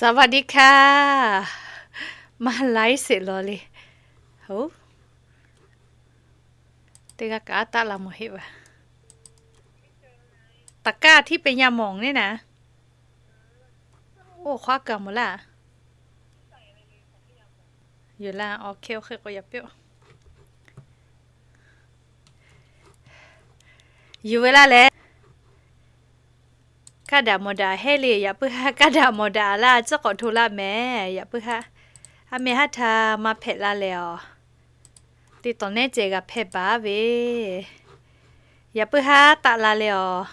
สวัสดีค่ะ Maˇ laiˉ sheˍ law le. Oˬ, teˇ g'aˇ kaꞈ taˆ la mawˬ heˆ vaˬ. ตะกร้าที่เป็นยาหม่องเนี่ยนะ Oˇ hk'aw kaꞈ mawˬ laˇ. Yoˬ laˇ, awˬ hk'e awˬ hk'e k'o yaꞈ piˇ-oˆ. Yuˬ ve laˇ leh, kaˇ daꞈ mawˬ daꞈ heˆ le. Yaꞈ puiˉ haˉ kaˇ daꞈ mawˬ daꞈ laˇ, a ciˉ k'awꞈ hto laˇ mehˍ. Yaꞈ puiˉ haˉ, a meh haˉ htaˇ maˇ hpehꞈ la leh awˬ, te tawˍ nehˉ ceh g'a hpehꞈ baˬ ve. Yaꞈ puiˉ haˉ taˆ la leh awˬ,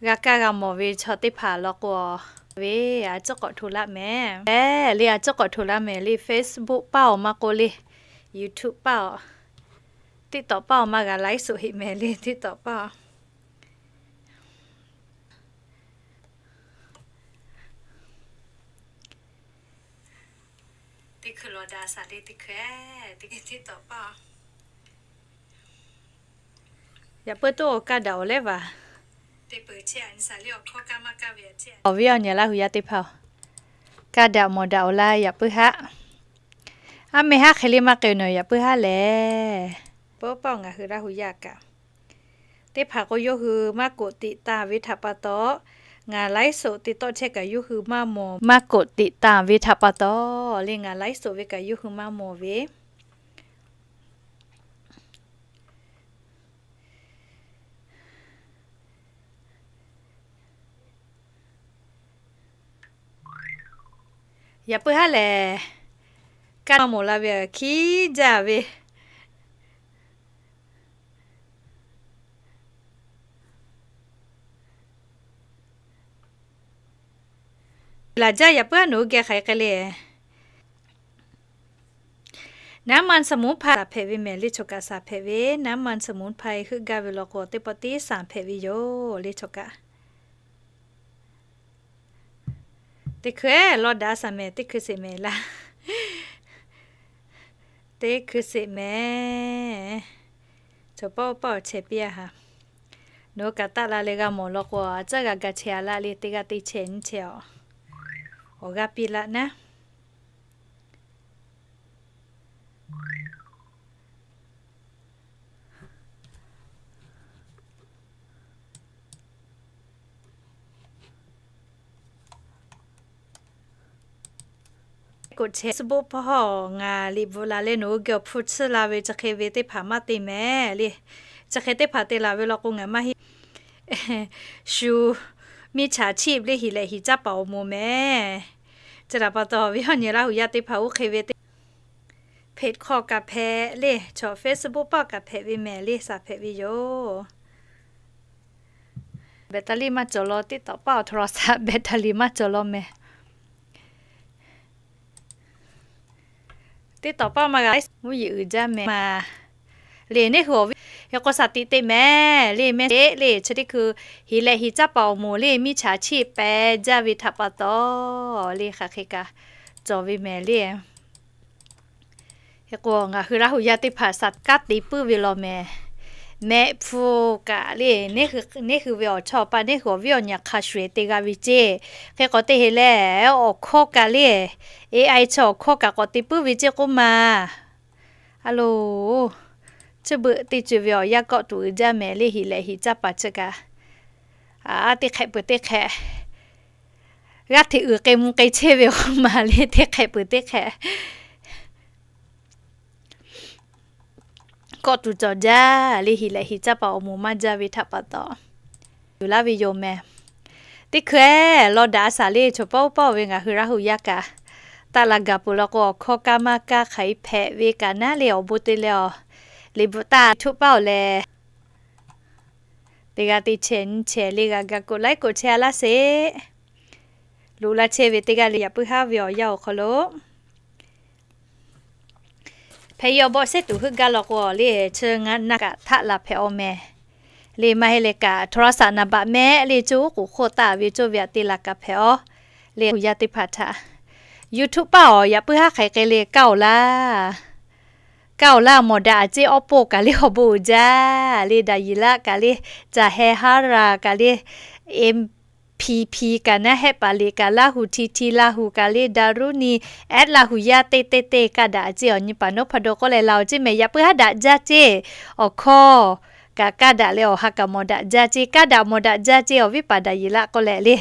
g'a kaˇ g'a mawˬ ve chaw teˇ hpaˍ law k'o, ve a ciˉ k'awꞈ hto laˇ mehˍ. Eˬ le, a ciˉ k'awꞈ hto laˇ mehˍ le. Facebook paˇ awˬ maˇ k'oˆ le, YouTube paˇ awˬ, TikTok paˇ awˬ maˇ g'a laiˉ suhˍ heˆ mehˍ le. TikTok paˇ awˬ teˇ hkui lawˬ daꞈ shaˍ le, teˇ hkui, teˇ hkui TikTok paˇ. Yaꞈ puiˉ toˆ kaˇ daꞈ awˬ leh vaˬ. Awˬ viˉ awˬ nyi Laˇ hu yaˇ teˇ hpaˍ-oˬ, kaˇ daꞈ mawˬ daꞈ awˬ laˇ yaꞈ puiˉ haˉ. A meh haˉ hk'e le maˇ k'e nawˬ yaꞈ puiˉ haˉ lehˬ. Peuˬ paˇ ngaˬ hui Laˇ hu yaˇ kaꞈ, teˇ hpaˍ k'o yawˇ hui maˇ กดติดตาม ve htaꞈ pa taw, ngaˬ ไลฟ์สด te tawˆ chehˇ kaꞈ yawˇ hui maˇ mawˬ. Maˇ กดติดตาม ve htaꞈ pa taw le, ngaˬ ไลฟ์สด ve kaꞈ yawˇ hui maˇ mawˬ ve. Yaꞈ puiˉ haˉ lehˬ, kaˇ maˇ mawˬ la ve hkiˉ jaˇ ve. Laˬ jaˇ yaꞈ puiˉ haˉ nawˬ hui geh hk'aˬ hk'e le. น้ำมันสมุนไพร shaˍ hpehꞈ ve mehˍ le, chaw kaꞈ shaˍ hpehꞈ ve. น้ำมันสมุนไพร heuˆ gaˇ ve law k'o, teˇ pawˆ tiˉ shaˍ hpehꞈ ve yoˬ le, chaw kaꞈ. Teˇ hkui lawˬ daꞈ shaˍ mehˍ, teˇ hkui sheˍ mehˍ laˇ. Teˇ hkui sheˍ mehˍ. Chaw paw paw chehˇ piˇ a haˍ. Nawˬ hui kaꞈ taˆ la leh g'a mawˬ law k'o, a caˉ g'a ga chehˇ a laˇ le, teˇ g'aˇ teˇ chehˇ nyiˇ chehˇ awˬ, awˬ g'aˇ piˇ laˇ naˉ. Facebook paw hawˬ ngaˬ liꞈ bvuhꞈ la leh nawˬ hui geh awˬ hpu tsuhˇ la ve chi hk'e ve teˇ hpaˍ maˇ te mehˍ le. Chi hk'e teˇ hpaˍ te laˬ ve law k'o ngaˬ maˇ heˆ. Shu มิจฉาชีพ le hiˍ lehˬ hiˍ caˇ paˍ awˬ moˍ mehˍ. Chi htaꞈ pa taw, awˬ viˉ awˬ nyi Laˇ hu yaˇ teˇ hpaˍ oˇ hk'e ve teˇ เพจ hk'aw kaꞈ hpehꞈ le, chaw Facebook paw kaꞈ hpehꞈ ve mehˍ le, shaˍ hpehꞈ ve yoˬ. Battery maˇ cawˬ law, TikTok paw awˬ โทรศัพท์ battery maˇ cawˬ law mehˍ. TikTok paw maˇ g'a mvuhˇ yeˬ uiˍ jaˇ mehˍ ma le. Neˇ hui awˬ viˉ hk'e k'o shaˍ tiꞈ te mehˍ le, mehˍ sheˍ le. Chi teˇ hkui hiˍ lehˬ hiˍ caˇ paˍ awˬ moˍ le มิจฉาชีพ pehˬ jaˇ ve htaꞈ pa taw le, hk'aˬ hk'e kaꞈ cawˬ ve mehˍ le. Hk'e k'o ngaˬ hui Laˇ hu yaˇ teˇ hpaˍ shaˍ kanˉ te puiˉ ve law mehˍ. Mehˆ hpu kaꞈ le, neˇ hui ve awˬ chawˇ awˬ paˆ, neˇ hui awˬ viˉ awˬ nyi hk'a shuˍ eˬ te g'a ve ceˇ. Hk'e k'awꞈ te heˍ lehˬ, awˬ hkawˇ kaꞈ le, AI chi awˬ hkawˇ kaꞈ k'awꞈ te puiˉ ve ceˇ k'oˆ ma. A loˬ, chi beuꞈ teˇ ceuˬ ve awˬ yanˇ kawˆ tuˬ uiˍ jaˇ mehˍ le, hiˍ lehˬ hiˍ caˇ paˍ chi kaꞈ. A, teˇ hk'ehꞈ peuˬ teˇ hk'ehꞈ g'aˇ hteꞈ uiˍ k'ai mvuh k'ai chehˇ ve k'oˆ ma le, teˇ hk'ehꞈ peuˬ teˇ hk'ehꞈ kawˆ tuˬ cawˬ jaˇ le, hiˍ lehˬ hiˍ caˇ paˍ awˬ moˍ maˇ jaˇ ve htaꞈ pa taw. Yuˬ laˇ ve yoˬ mehˍ. Teˇ hkui lawˇ daꞈ a shaˍ le, chaw paw paw ve ngaˬ hui Laˇ hu yaˇ kaꞈ taˆ la gaˬ peuˬ law k'o, awˬ hkawˇ kaˇ maˇ kaˇ hk'aˬ hk'e hpehꞈ ve kaꞈ naˉ le, awˬ bon te leh awˬ liꞈ bvuhꞈ taˇ htuˆ paˇ awˬ lehˬ, teˇ g'aˇ teˇ chehˇ nyiˇ chehˇ le g'a ga กดไลค์ กดแชร์ a laˇ sheˍ. Loꞈ la chehˇ ve teˇ g'aˇ le, yaꞈ puiˉ haˉ ve awˬ yanˇ awˬ hk'aw lo hpehꞈ ve awˬ bawˆ sehˉ tuˬ heuˆ gaˇ law k'o le, chi ngaˬ na kaꞈ htaˆ la hpehꞈ awˬ mehˍ le. Maˇ heˆ leh kaꞈ โทรศัพท์ naˍ baꞈ mehˆ le, coˇ k'oˍ hk'oˆ taˆ ve coˇ ve aꞈ te la kaꞈ hpehꞈ awˬ le. Hu yaˇ teˇ hpaˍ htaꞈ YouTube paw awˬ yaꞈ puiˉ haˉ hk'aˬ hk'e le kaˇ awˬ laˇ, kaˇ awˬ laˇ mawˬ daꞈ a ceˇ awˉ poˆ kaꞈ le awˬ bon uiˍ jaˇ le, daꞈ yiˍ laˆ kaꞈ le, caˬ heh haˉ ra kaꞈ le, e P P kaꞈ naˉ, Hehˆ paˍ liꞈ kaꞈ, Laˇ huˍ T T, Laˇ huˍ kaꞈ le, Daˍruˇniˆ, at Laˇ huˍ yaˇ teˇ teˇ teˇ kaˇ daꞈ ceˇ. Awˬ nyi paˍ nawˉ hpaˇ dawˇ k'oˆ leh la awˬ ceˇ mehˍ. Yaꞈ puiˉ haˉ daꞈ jaˇ ceˇ. Awˬ hkawˇ kaꞈ kaˇ daꞈ leh awˬ ha kaꞈ mawˬ daꞈ jaˇ ceˇ. Kaˇ daꞈ mawˬ daꞈ jaˇ ceˇ. Awˬ viˉ paˍ daꞈ yeˬ laˇ k'oˆ leh le,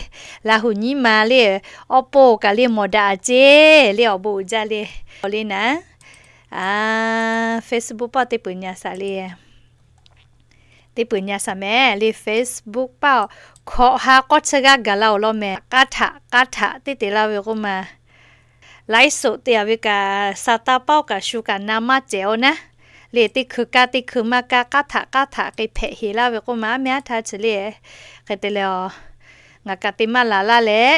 Laˇ huˍ nyiˉ ma le, awˬ pon kaꞈ le mawˬ daꞈ ceˇ le. Awˬ bon uiˍ jaˇ le. Awˬ le naˉ, Facebook paˆ teˇ peuˬ nyi a shaˍ le. Teˇ peuˬ nyi a shaˍ mehˍ le. Facebook paˆ hkawꞈ ha k'awˇ chi g'aˇ gaˬ la awˬ lawn mehˍ. K'aˇ htaꞈ k'aˇ htaꞈ teˇ te laˇ ve k'oˆ ma, laiˉ soꞈ te a ve kaꞈ, sa taˇ paˆ kaꞈ shu kaꞈ na maˇ cehˬ aw naˉ. Le teˇ hkui kaˇ teˇ hkui maˇ kaˇ, k'aˇ htaꞈ k'aˇ htaꞈ k'e hpehꞈ heˍ laˇ ve k'oˆ ma, aˉ meh haˉ htaˇ chi le. Hk'e te leh a, ngaˬ kaꞈ te maˇ laˬ laˇ leh,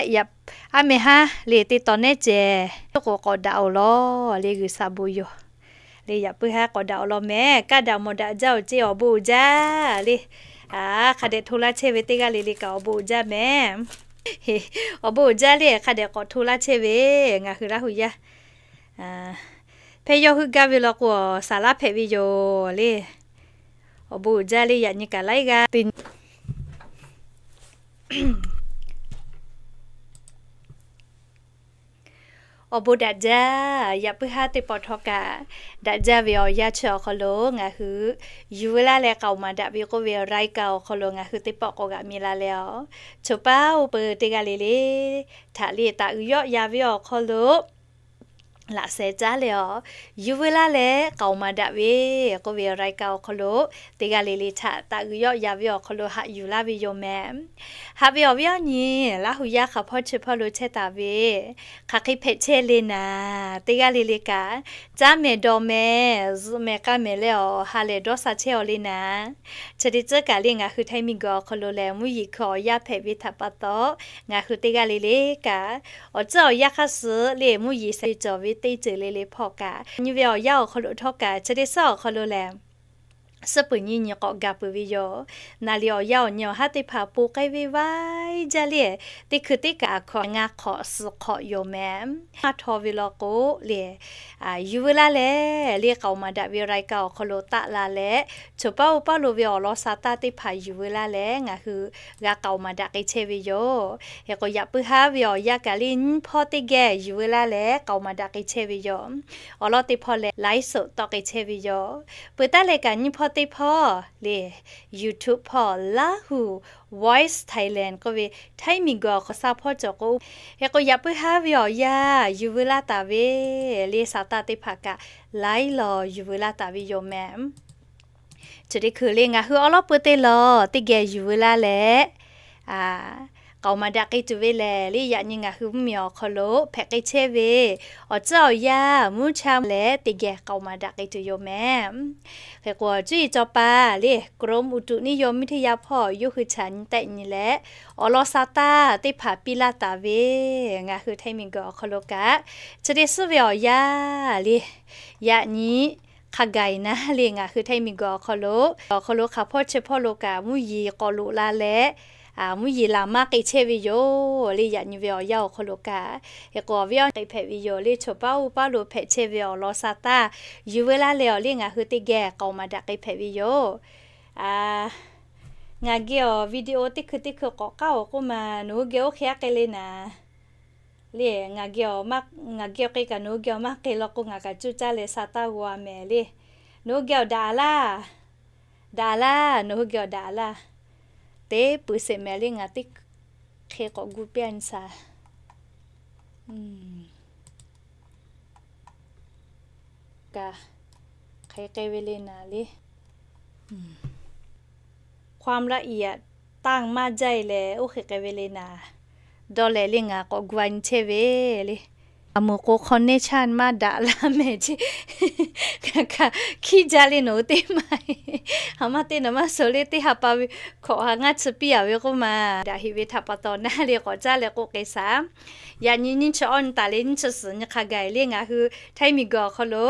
aˉ meh haˉ le te taw nehˉ cehˬ, oˉ k'oˍ k'awꞈ daꞈ awˬ lawn le, G'uiˬsha bon yoˬ. Le yaꞈ puiˉ haˉ k'awꞈ daꞈ awˬ lawn mehˍ. Kaˇ daꞈ mawˬ daꞈ jaˇ awˬ ceˇ. Awˬ bon uiˍ jaˇ le. Hk'a dehꞈ hto laˇ chehˇ ve teˇ g'aˇ le le kaꞈ awˬ bon uiˍ jaˇ mehˍ. Awˬ bon uiˍ jaˇ le, hk'a dehꞈ k'awꞈ hto laˇ chehˇ ve ngaˬ hui Laˇ huˍ yaˇ. Hpehˇ yawˇ hui gaˇ ve law k'o, saˍ laˇ hpehꞈ ve yoˬ le. Awˬ bon uiˍ jaˇ le, yaꞈ nyi kaꞈ laiˉ g'aˇ te Awˬ bon daꞈ jaˇ. Yaꞈ puiˉ haˉ teˇ pawˆ htawˇ kaꞈ daꞈ jaˇ ve awˬ yanˇ chi awˬ hk'aw lo ngaˬ hui yuˬ veu laˇ leh k'aoˍ maˍ daꞈ ve k'oˆ ve รายการ awˬ hk'aw lo ngaˬ hui teˇ pawˆ k'awꞈ g'aꞈ mi la leh a, choˬ paˉ oˇ peu teˇ g'aˇ le le htaꞈ le taꞈ uiˍ yawˆ ya ve awˬ hk'aw lo laꞈ sheh caˉ leh a, yuˬ veu laˇ leh k'aoˍ maˍ daꞈ ve k'oˆ ve รายการ awˬ hk'aw lo teˇ g'aˇ le le htaꞈ taꞈ uiˍ yawˆ ya ve awˬ hk'aw lo haꞈ yuˬ laˇ ve yoˬ mehˍ. Haꞈ ve awˬ viˉ awˬ nyi, Laˇ huˍ yaˇ hk'a hpawˇ chi hpawˇ lo chehˇ taˍ ve, hk'aˬ hk'e hpehꞈ chehˇ le naˍ, teˇ g'aˇ le le kaꞈ caˉ mehˍ dawˬ mehˍ zuhꞈ mehˍ k'aˇ mehˍ leh awˬ ha lehˬ dawˇ sha chehˇ aw le naˍ. Chi teˇ tcuhˉ kaꞈ le ngaˬ hui Htaiˇ miˬguiˬ awˬ hk'aw lo lehˬ, mvuhˇ yeˬ hkui awˬ yanˇ hpehꞈ ve htaꞈ pa taw, ngaˬ hui teˇ g'aˇ le le kaꞈ awˬ tcuhˉ awˬ yanˇ hk'aˇ suh le mvuhˇ yeˬ sheh cawˬ ve teˇ ceuˬ le le hpawˇ kaꞈ, nyi ve awˬ yanˇ awˬ hk'aw lo htawˇ kaꞈ chi teˇ suhˉ awˬ hk'aw lo lehˬ, suhˉ peuˬ nyi nyi k'awꞈ gaˬ peuˬ ve yoˬ. Naˍ liꞈ awˬ yanˇ awˬ nyi awˬ haˉ teˇ hpaˍ po k'ai ve vaiˇ jaˇ le, teˇ hkui teˇ kaꞈ hkawꞈ ngaˇ hk'awꞈ suhˍ hk'awꞈ yoˬ mehˍ. Maˇ htaw ve law k'o le, yuˬ veu laˇ leh le k'aoˍ maˍ daꞈ ve รายการ awˬ hk'aw lo taˆ la leh, choˬ paˉ oˇ paˉ lo ve awˬ lawn sa taˇ teˇ hpaˍ yuˬ veu laˇ leh ngaˬ hui g'a k'aoˍ maˍ daꞈ k'ai chehˇ ve yoˬ. Hk'e k'o yaꞈ puiˉ haˉ ve awˬ yanˇ kaꞈ le nyiˇ hpawˇ teˇ geh yuˬ veu laˇ leh k'aoˍ maˍ daꞈ k'ai chehˇ ve yoˬ. Awˬ lawn teˇ hpawˇ lehˬ ไลฟ์สด tawˆ k'ai chehˇ ve yoˬ. Peuˬ taˉ leh kaꞈ nyiˇ hpawˇ teˇ hpawˇ le YouTube hpawˇ Lahu Voice Thailand k'oˆ ve Htaiˇ miˬguiˬ awˬ hk'aw sa hpawˇ cawˬ k'o, hk'e k'o yaꞈ puiˉ haˉ ve awˬ yanˇ yuˬ veu laˇ taˍ ve le sa taˇ teˇ hpaˍ kaꞈ ไลฟ์ lawˬ yuˬ veu laˇ taˍ ve yoˬ mehˍ. Chi teˇ hkui le ngaˬ hui awˉ lawˉ peu teˇ lawˬ teˇ geh yuˬ veu laˇ leh, k'aoˍ maˍ daꞈ k'ai tuˬ ve lehˬ le, yaꞈ nyi ngaˬ hui mvuhˇmiˬ awˬ hk'aw lo hpehꞈ k'ai chehˇ ve awˬ tcuhˉ awˬ yanˇ mvuhˇ cha leh teˇ geh k'aoˍ maˍ daꞈ k'ai tuˬ yoˬ mehˍ. Hk'e k'o cuˇ yiˍ cawˬ paˍ le Chrome อุตุนิยมวิทยา hpawˇ yawˇ hui chaꞈ nyi tehˆ nyi leh, awˬ lawn sa taˇ teˇ hpaˍ piˇ laˇ taˍ ve ngaˬ hui Htaiˇ miˬguiˬ awˬ hk'aw lo kaꞈ, chi teˇ suhˉ ve awˬ yanˇ le, yaꞈ nyi hk'a gaˬ naˉ le ngaˬ hui Htaiˇ miˬguiˬ awˬ hk'aw lo, awˬ hk'aw lo hk'aˬ hpawˇ chi hpawˇ lo kaꞈ mvuhˇ yeˬ k'awꞈ loꞈ la leh, mvuhˇ yeˬ laˬ maˇ k'ai chehˇ ve yoˬ le. Yaꞈ nyi ve awˬ yanˇ awˬ hk'aw lo kaꞈ, hk'e k'o awˬ viˉ awˬ nyi k'ai hpehꞈ ve yoˬ le. Choˬ paˉ oˇ paˉ lo hpehꞈ chehˇ ve awˬ lawn sa taˇ yuˬ veu laˇ leh awˬ le ngaˬ hui teˇ geh k'aoˍ maˍ daꞈ k'ai hpehꞈ ve yoˬ. Ngaˬ geh awˬ video teˇ hkui teˇ hkui k'awꞈ k'aˉ awˬ k'oˆ ma, nawˬ hui geh oˇ hk'e aˉ k'ai le naˍ. Le, ngaˬ geh awˬ k'ai kaꞈ nawˬ hui geh awˬ maˇ k'ai law k'o ngaˬ kaꞈ cuˇ caˇ leh sa taˇ g'aw a mehˍ le. Nawˬ hui geh awˬ daꞈ a laˇ. Daꞈ a laˇ, nawˬ hui geh awˬ daꞈ a laˇ. Teˇ peuˬ sheˍ mehˍ le ngaˬ teˇ hk'e k'awꞈ gu piˇ a nyi shaˍ. Kaꞈ hk'e k'ai ve le naˍ le. ความละเอียดตั้ง maˇ jaˇ e leh oˇ hk'e k'ai ve le naˍ. Dawˇ leh le ngaˬ k'awꞈ gu a nyi chehˇ ve le. Aˬ muˬ k'o hk'aw neˇ chaˇ maˇ daꞈ laˇ mehˍ ce. Kaꞈ hkiˇ jaˇ le nawˬ hui teˇ maˬ. Haꞈ maˇ teˇ nawˬ maˇ suh le teˇ ha pa ve hkawꞈ ha ngaˇ chi piˇ a ve k'oˆ ma. Daꞈ heꞈ ve htaꞈ pa taw naˉ le k'awꞈ caˇ leh k'oˆ k'ai shaˍ. Yaꞈ nyi nyiˇ chi awˇ nyi taˍ le nyiˇ chi suhˍ nyi hk'a gaˬ le ngaˬ hui Htaiˇ miˬguiˬ awˬ hk'aw lo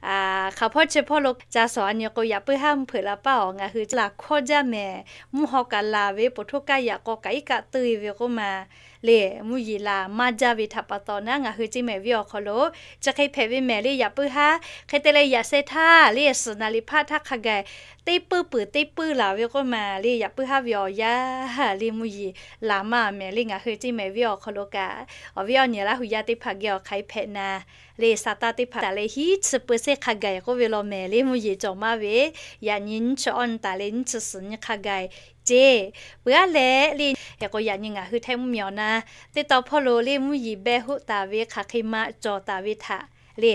Hk'aˬ hpawˇ chi hpawˇ lo ca shawˍ a nyi k'o, yaꞈ puiˉ haˉ mvuhˇ hpeuꞈ la paˇ awˬ, ngaˬ hui laˬ hkawˇ jaˇ mehˍ. Mvuhˇ haw kaꞈ laˬ ve, poˬ htoˇ kaˇ yaꞈ k'aw kaꞈ iˉ kaˆ teuˇ ve k'oˆ ma le, mvuhˇ yeˬ laˬ maˇ jaˇ ve htaꞈ pa taw naˉ, ngaˬ hui ceˇ mehˍ viˉ awˬ hk'aw lo chi hk'e hpehꞈ ve mehˍ le. Yaꞈ puiˉ haˉ hk'e te leh yaꞈ sheh htaˇ le, suhˍ naˍ liꞈ hpaˇ htaˇ hk'a gaˬ teˇ puiˉ peuˬ teˇ puiˉ laˬ ve k'oˆ ma le. Yaꞈ puiˉ haˉ ve awˬ yanˇ le, mvuhˇ yeˬ laˬ maˇ mehˍ le. Ngaˬ hui ceˇ mehˍ viˉ awˬ hk'aw lo kaꞈ, awˬ viˉ awˬ nyi Laˇ hu yaˇ teˇ hpaˍ geh awˬ hk'aˬ hk'e hpehꞈ na le, sa taˇ teˇ hpaˍ taˍ leh hiˉ chi peuˬ sehˉ hk'a gaˬ k'oˆ ve law mehˍ le. Mvuhˇ yeˬ cawˬ maˇ ve, yaꞈ nyi nyiˇ chi awˇ nyi taˍ leh nyiˇ chi suhˍ nyi hk'a gaˬ ceˇ. Peuˬ aˉ leh le, hk'e k'o yaꞈ nyi ngaˬ hui Htaiˇ mvuhˇmiˬ awˬ na teˇ taw hpawˇ lo le, mvuhˇ yeˬ beh hoˆ taˍ ve hk'aˬ hk'e ma cawˬ taˍ ve htaꞈ le,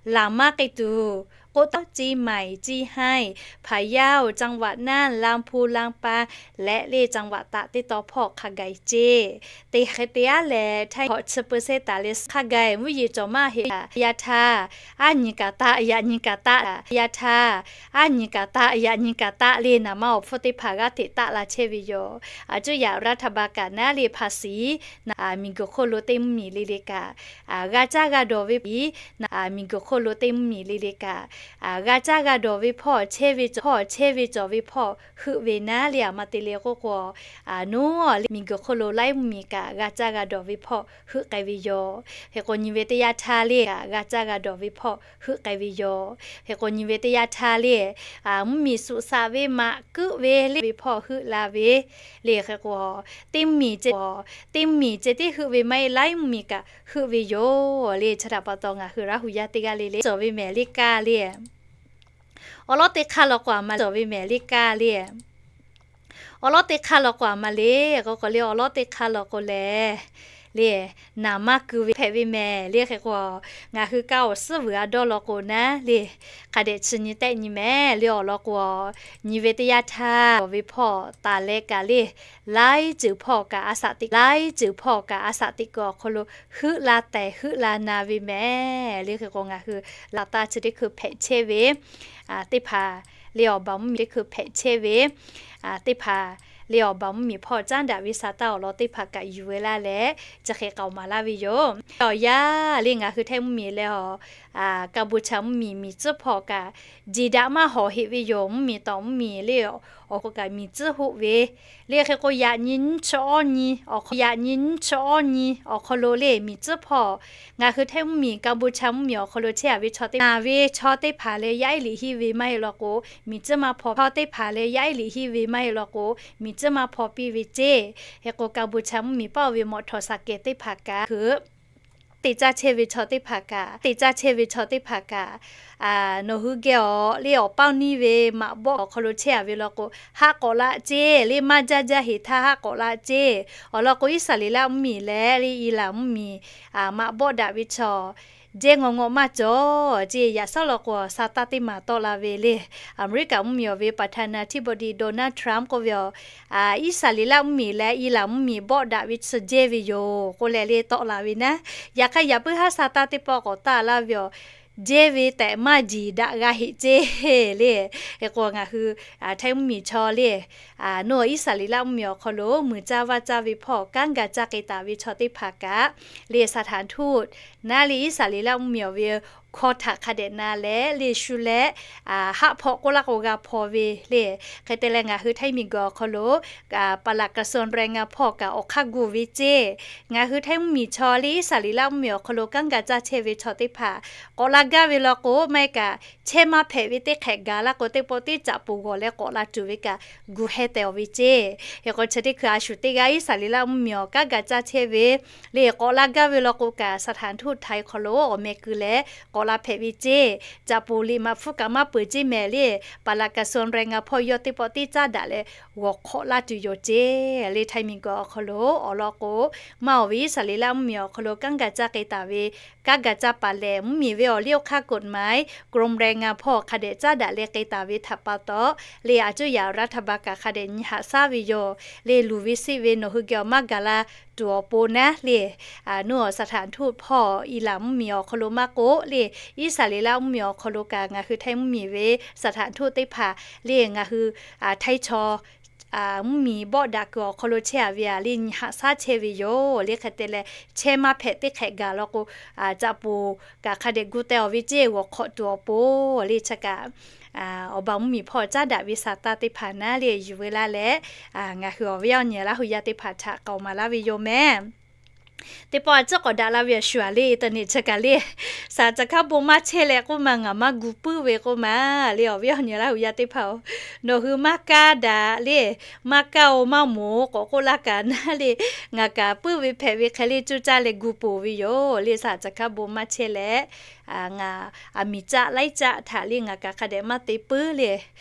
laˬ maˇ k'ai tuˬ k'oˆ taˉ, เชียงใหม่ เชียงราย พะเยา จังหวัดน่าน ลำพูน ลำปาง leh le จังหวัดตาก teˇ taw hpawˇ hk'a gaˬ ceˇ. Teˇ hk'e te aˉ leh Htaiˇ hkawꞈ chi peuˬ sehˉ taˍ leh hk'a gaˬ mvuhˇ yeˬ cawˬ maˇ heˆ. Yaꞈ htaˇ aˉ nyi kaꞈ taˆ, yaꞈ nyi kaꞈ taˆ, yaꞈ htaˇ aˉ nyi kaꞈ taˆ, yaꞈ nyi kaꞈ taˆ le, naˍ ma awˬ hpfuhˇ teˇ hpaˍ g'aˇ hteꞈ taˆ la chehˇ ve yoˬ. Aˬ cuˇ yaꞈ รัฐบาล kaꞈ naˉ le ภาษี miˬguiˬ hk'oˆ lo teˇ mvuhˇmiˬ le le kaꞈ g'a caˇ g'a dawˬ ve, miˬguiˬ hk'oˆ lo teˇ mvuhˇmiˬ le le kaꞈ g'a caˇ g'a dawˬ ve hpawˇ chehˇ ve cawˬ, hpawˇ chehˇ ve cawˬ ve hpawˇ heuˆ ve naˉ le. Aˬ ma te le k'oˆ k'o, naˉ le miˬguiˬ hk'oˆ lo laiˉ mvuhˇmiˬ kaꞈ g'a caˇ g'a dawˬ ve hpawˇ heuˆ k'ai ve yoˬ. Hk'e k'o nyi ve teˇ yanˇ htaˇ le kaꞈ g'a caˇ g'a dawˬ ve hpawˇ heuˆ k'ai ve yoˬ. Hk'e k'o nyi ve teˇ yanˇ htaˇ le, mvuhˇmiˬ suꞈ saꞈ ve maꞈ kuˆ ve le ve hpawˇ heuˆ la ve le. Hk'e k'o teˇ mvuhˇmiˬ ceh, teˇ mvuhˇmiˬ ceh tiˉ heuˆ ve maˇ heˆ, laiˉ mvuhˇmiˬ kaꞈ heuˆ ve yoˬ le. Chi htaꞈ pa taw ngaˬ hui Laˇ hu yaˇ teˇ g'aˇ le le cawˬ ve mehˍ le kaˇ le. Awˬ lawn teˇ hk'aˇ law k'o aˬ ma cawˬ ve mehˍ le kaˇ le. Awˬ lawn teˇ hk'aˇ law k'o aˬ ma le k'o k'o le, awˬ lawn teˇ hk'aˇ law k'o lehˬ le, naˍ maˇ ku ve hpehꞈ ve mehˍ le. Hk'e k'o ngaˬ hui kaˇ awˬ suhˉ vuiˬ a dawˇ law k'o naˉ le, hk'a dehꞈ chi nyi tehˆ nyi mehˍ le. Awˬ lawn k'o nyi ve teˇ yanˇ htaˇ ve hpawˇ taˍ leh kaꞈ le, laiˉ ceuˬ hpawˇ kaꞈ a shaꞈ teꞈ, laiˉ ceuˬ hpawˇ kaꞈ a shaꞈ teꞈ kuiˬ awˬ hk'aw lo heuˆ la tehˬ heuˆ la na ve mehˍ le. Hk'e k'o ngaˬ hui laˬ taˇ chi teˇ hkui hpehꞈ chehˇ ve teˇ hpaˍ le, awˬ baˬ mvuhˇmiˬ teˇ hkui hpehꞈ chehˇ ve teˇ hpaˍ le, awˬ baˬ mvuhˇmiˬ hpawˇ caˉ daꞈ ve sa taˇ awˬ lawn teˇ hpaˍ kaꞈ yuˬ ve laˇ leh, chi hk'e k'aoˍ maˍ laˇ ve yoˬ. Awˬ yanˇ le ngaˬ hui Htaiˇ mvuhˇmiˬ leh awˬ Kaˍbuˍchaˍ mvuhˇmiˬ miˬ tcuhˉ hpawˇ kaꞈ jeˬ daꞈ maˇ hawˍ heꞈ ve yoˬ. Mvuhˇmiˬ tawˍ mvuhˇmiˬ le awˬ hk'oˆ kaꞈ miˬ tcuhˉ hoˆ ve le. Hk'e k'o yaꞈ nyi nyiˇ chi awˇ nyi awˬ hk'aw, yaꞈ nyi nyiˇ chi awˇ nyi awˬ hk'aw lo le miˬ tcuhˉ hpawˇ ngaˬ hui Htaiˇ mvuhˇmiˬ Kaˍbuˍchaˍ mvuhˇmiˬ awˬ hk'aw lo chehˇ a ve chaw teˇ hpaˍ ve chaw teˇ hpaˍ leh yaˇ ehˉ liꞈ henˇ ve maˇ heˆ law k'o, miˬ tcuhˉ maˇ hpaw. Chaw teˇ hpaˍ leh yaˇ ehˉ liꞈ henˇ ve maˇ heˆ law k'o, miˬ tcuhˉ maˇ hpaw piˇ ve ceˇ. Hk'e k'o Kaˍbuˍchaˍ mvuhˇmiˬ paˇ oˇ ve mawꞈ htawˍ saˍ kehˍ teˇ hpaˍ kaꞈ hui te caˇ chehˇ ve chaw teˇ hpaˍ kaꞈ, te caˇ chehˇ ve chaw teˇ hpaˍ kaꞈ, nawˬ hui geh awˬ le awˬ paˇ niˇ ve maꞈ bawˆ awˬ hk'aw lo chehˇ a ve law k'o, haˆ k'awꞈ la ceˇ le. Maˇ jaˇ jaˇ heˍ htaˇ haˆ k'awꞈ la ceˇ. Awˬ lawn k'o Iˉsaˍreˍlaˆ mvuhˇmiˬ leh le Iˉlaˍ mvuhˇmiˬ maꞈ bawˆ daꞈ ve chaw jehˇ ngawˬ ngawˬ maˇ cawˬ ceˇ. Yaꞈ shawˉ law k'o sa taˇ teˇ maˬ tawˆ la ve le. Aˍmeˍriˆkaˍ mvuhˇmiˬ awˬ ve ประธานาธิบดี Donald Trump k'oˆ ve awˬ, Iˉsaˍreˍlaˆ mvuhˇmiˬ leh Iˉlaˍ mvuhˇmiˬ bawˆ daꞈ ve chi jehˇ ve yoˬ k'oˆ leh le tawˆ la ve naˉ. Yaꞈ hk'aˇ yaꞈ puiˉ haˉ sa taˇ teˇ pawˆ k'awꞈ taˇ laˇ ve awˬ, jehˇ ve tehꞈ maˇ jiˬ daꞈ g'a heꞈ ceˇ le. Hk'e k'o ngaˬ hui Htaiˇ mvuhˇmiˬ chaw le, nawˬ Iˉsaˍreˍlaˆ mvuhˇmiˬ awˬ hk'aw lo muiˬ caˇ vaˇ caˇ ve hpawˇ kanˉ ga caˇ k'ai taˍ ve chaw teˇ hpaˍ kaꞈ le สถานทูต naˉ le Iˉsaˍreˍlaˆ mvuhˇmiˬ awˬ ve hkaw htaꞈ hk'a dehꞈ na leh le shu leh haˆ hpaw k'oˆ laˇ k'o g'a hpaw ve le. Hk'e te leh ngaˬ hui Htaiˇ miˬguiˬ awˬ hk'aw lo ปลัดกระทรวงแรงงาน hpawˇ kaꞈ awˬ hk'aˇ gu ve ceˇ. Ngaˬ hui Htaiˇ mvuhˇmiˬ chaw le Iˉsaˍreˍlaˆ mvuhˇmiˬ awˬ hk'aw lo kanˉ ga caˇ chehˇ ve chaw teˇ hpaˍ k'awꞈ la gaˇ ve law k'o, maˇ heˆ kaꞈ chehˇ maˇ hpehꞈ ve teˇ hk'ehꞈ gaˬ laˇ k'o teˇ pawˆ teˇ caꞈ poˬ g'awˬ leh k'awꞈ la tuˬ ve kaꞈ gu heh tehˬ awˬ ve ceˇ. Hk'e k'o chi teˇ hkui a shu teˇ g'aˇ Iˉsaˍreˍlaˆ mvuhˇmiˬ awˬ kanˉ ga caˇ chehˇ ve le k'awꞈ la gaˇ ve law k'o kaꞈ สถานทูตไทย hk'aw lo awˬ meh keu leh k'awꞈ la hpehꞈ ve ceˇ. Caꞈ poˬ liꞈ maꞈ hpfuhˇ kaꞈ maˇ peuˬ ceˇ mehˍ le ปลัดกระทรวงแรงงาน hpawˇ yawˇ teˇ pawˆ teˇ caˉ daꞈ leh g'awˬ hk'awꞈ laˇ tuˬ yoˬ ceˇ. Le Htaiˇ miˬguiˬ awˬ hk'aw lo awˬ lawn k'o, maˇ awˬ ve Iˉsaˍreˍlaˆ mvuhˇmiˬ awˬ hk'aw lo kanˉ ga caˇ k'ai taˍ ve kanˉ ga caˇ paˍ lehˬ mvuhˇmiˬ ve awˬ liˇ awˬ hk'aˇ กฎหมาย กรมแรงงาน hpawˇ hk'a dehꞈ caˉ daꞈ leh k'ai taˍ ve htaꞈ pa taw le, a cuˇ yaꞈ รัฐบาล kaꞈ hk'a dehꞈ nyi haꞈ shaˉ ve yoˬ. Le luˬ ve siˆ ve nawˬ hui geh awˬ maˇ gaˬ la tuˬ awˬ pon naˉ le, nawˬ สถานทูต hpawˇ Iˉlaˍ mvuhˇmiˬ awˬ hk'aw lo maˇ k'oˆ le, Iˉsaˍreˍlaˆ mvuhˇmiˬ awˬ hk'aw lo kaꞈ ngaˬ hui Htaiˇ mvuhˇmiˬ ve สถานทูต teˇ hpaˍ le ngaˬ hui Htaiˇ chaw mvuhˇmiˬ bawˆ daꞈ kuiˬ awˬ hk'aw lo chehˇ a ve a le nyi haꞈ shaˉ chehˇ ve yoˬ le. Hk'e te leh, chehˇ maˇ hpehꞈ teˇ hk'ehꞈ gaˬ law k'o, caꞈ poˬ kaꞈ hk'a dehꞈ gu teh awˬ ve ceˇ, g'awˬ hk'awꞈ tuˬ awˬ pon le chi kaꞈ, awˬ ba mvuhˇmiˬ hpawˇ caˉ daꞈ ve sa taˇ teˇ hpaˍ naˉ le yuˬ veu laˇ leh, ngaˬ hui awˬ viˉ awˬ nyi Laˇ hu yaˇ teˇ hpaˍ htaꞈ k'aoˍ maˍ laˇ ve yoˬ mehˍ. Teˇ pawˆ a ciˉ k'awꞈ daꞈ la ve awˬ shuˍ a le, internet chi kaꞈ le, saˍ caˍ hkaˉ bon maˇ chehˇ leh k'oˆ ma, ngaˬ maˇ gu puiˉ ve k'oˆ ma le. Awˬ viˉ awˬ nyi Laˇ hu yaˇ teˇ hpaˍ-oˬ, nawˬ hui maˇ kaˇ daꞈ le, maˇ kaˇ-oˬ maˇ moˍ k'awꞈ k'oˆ laˇ kaꞈ naˉ le, ngaˬ kaꞈ puiˉ ve hpehꞈ ve hk'e le cuˇ caˇ leh gu poˬ ve yoˬ le. Saˍ caˍ hkaˉ bon maˇ chehˇ leh, ngaˬ aˬ miˍ caˆ laiˉ caˆ htaꞈ le ngaˬ kaꞈ hk'a dehꞈ maˇ te puiˉ le.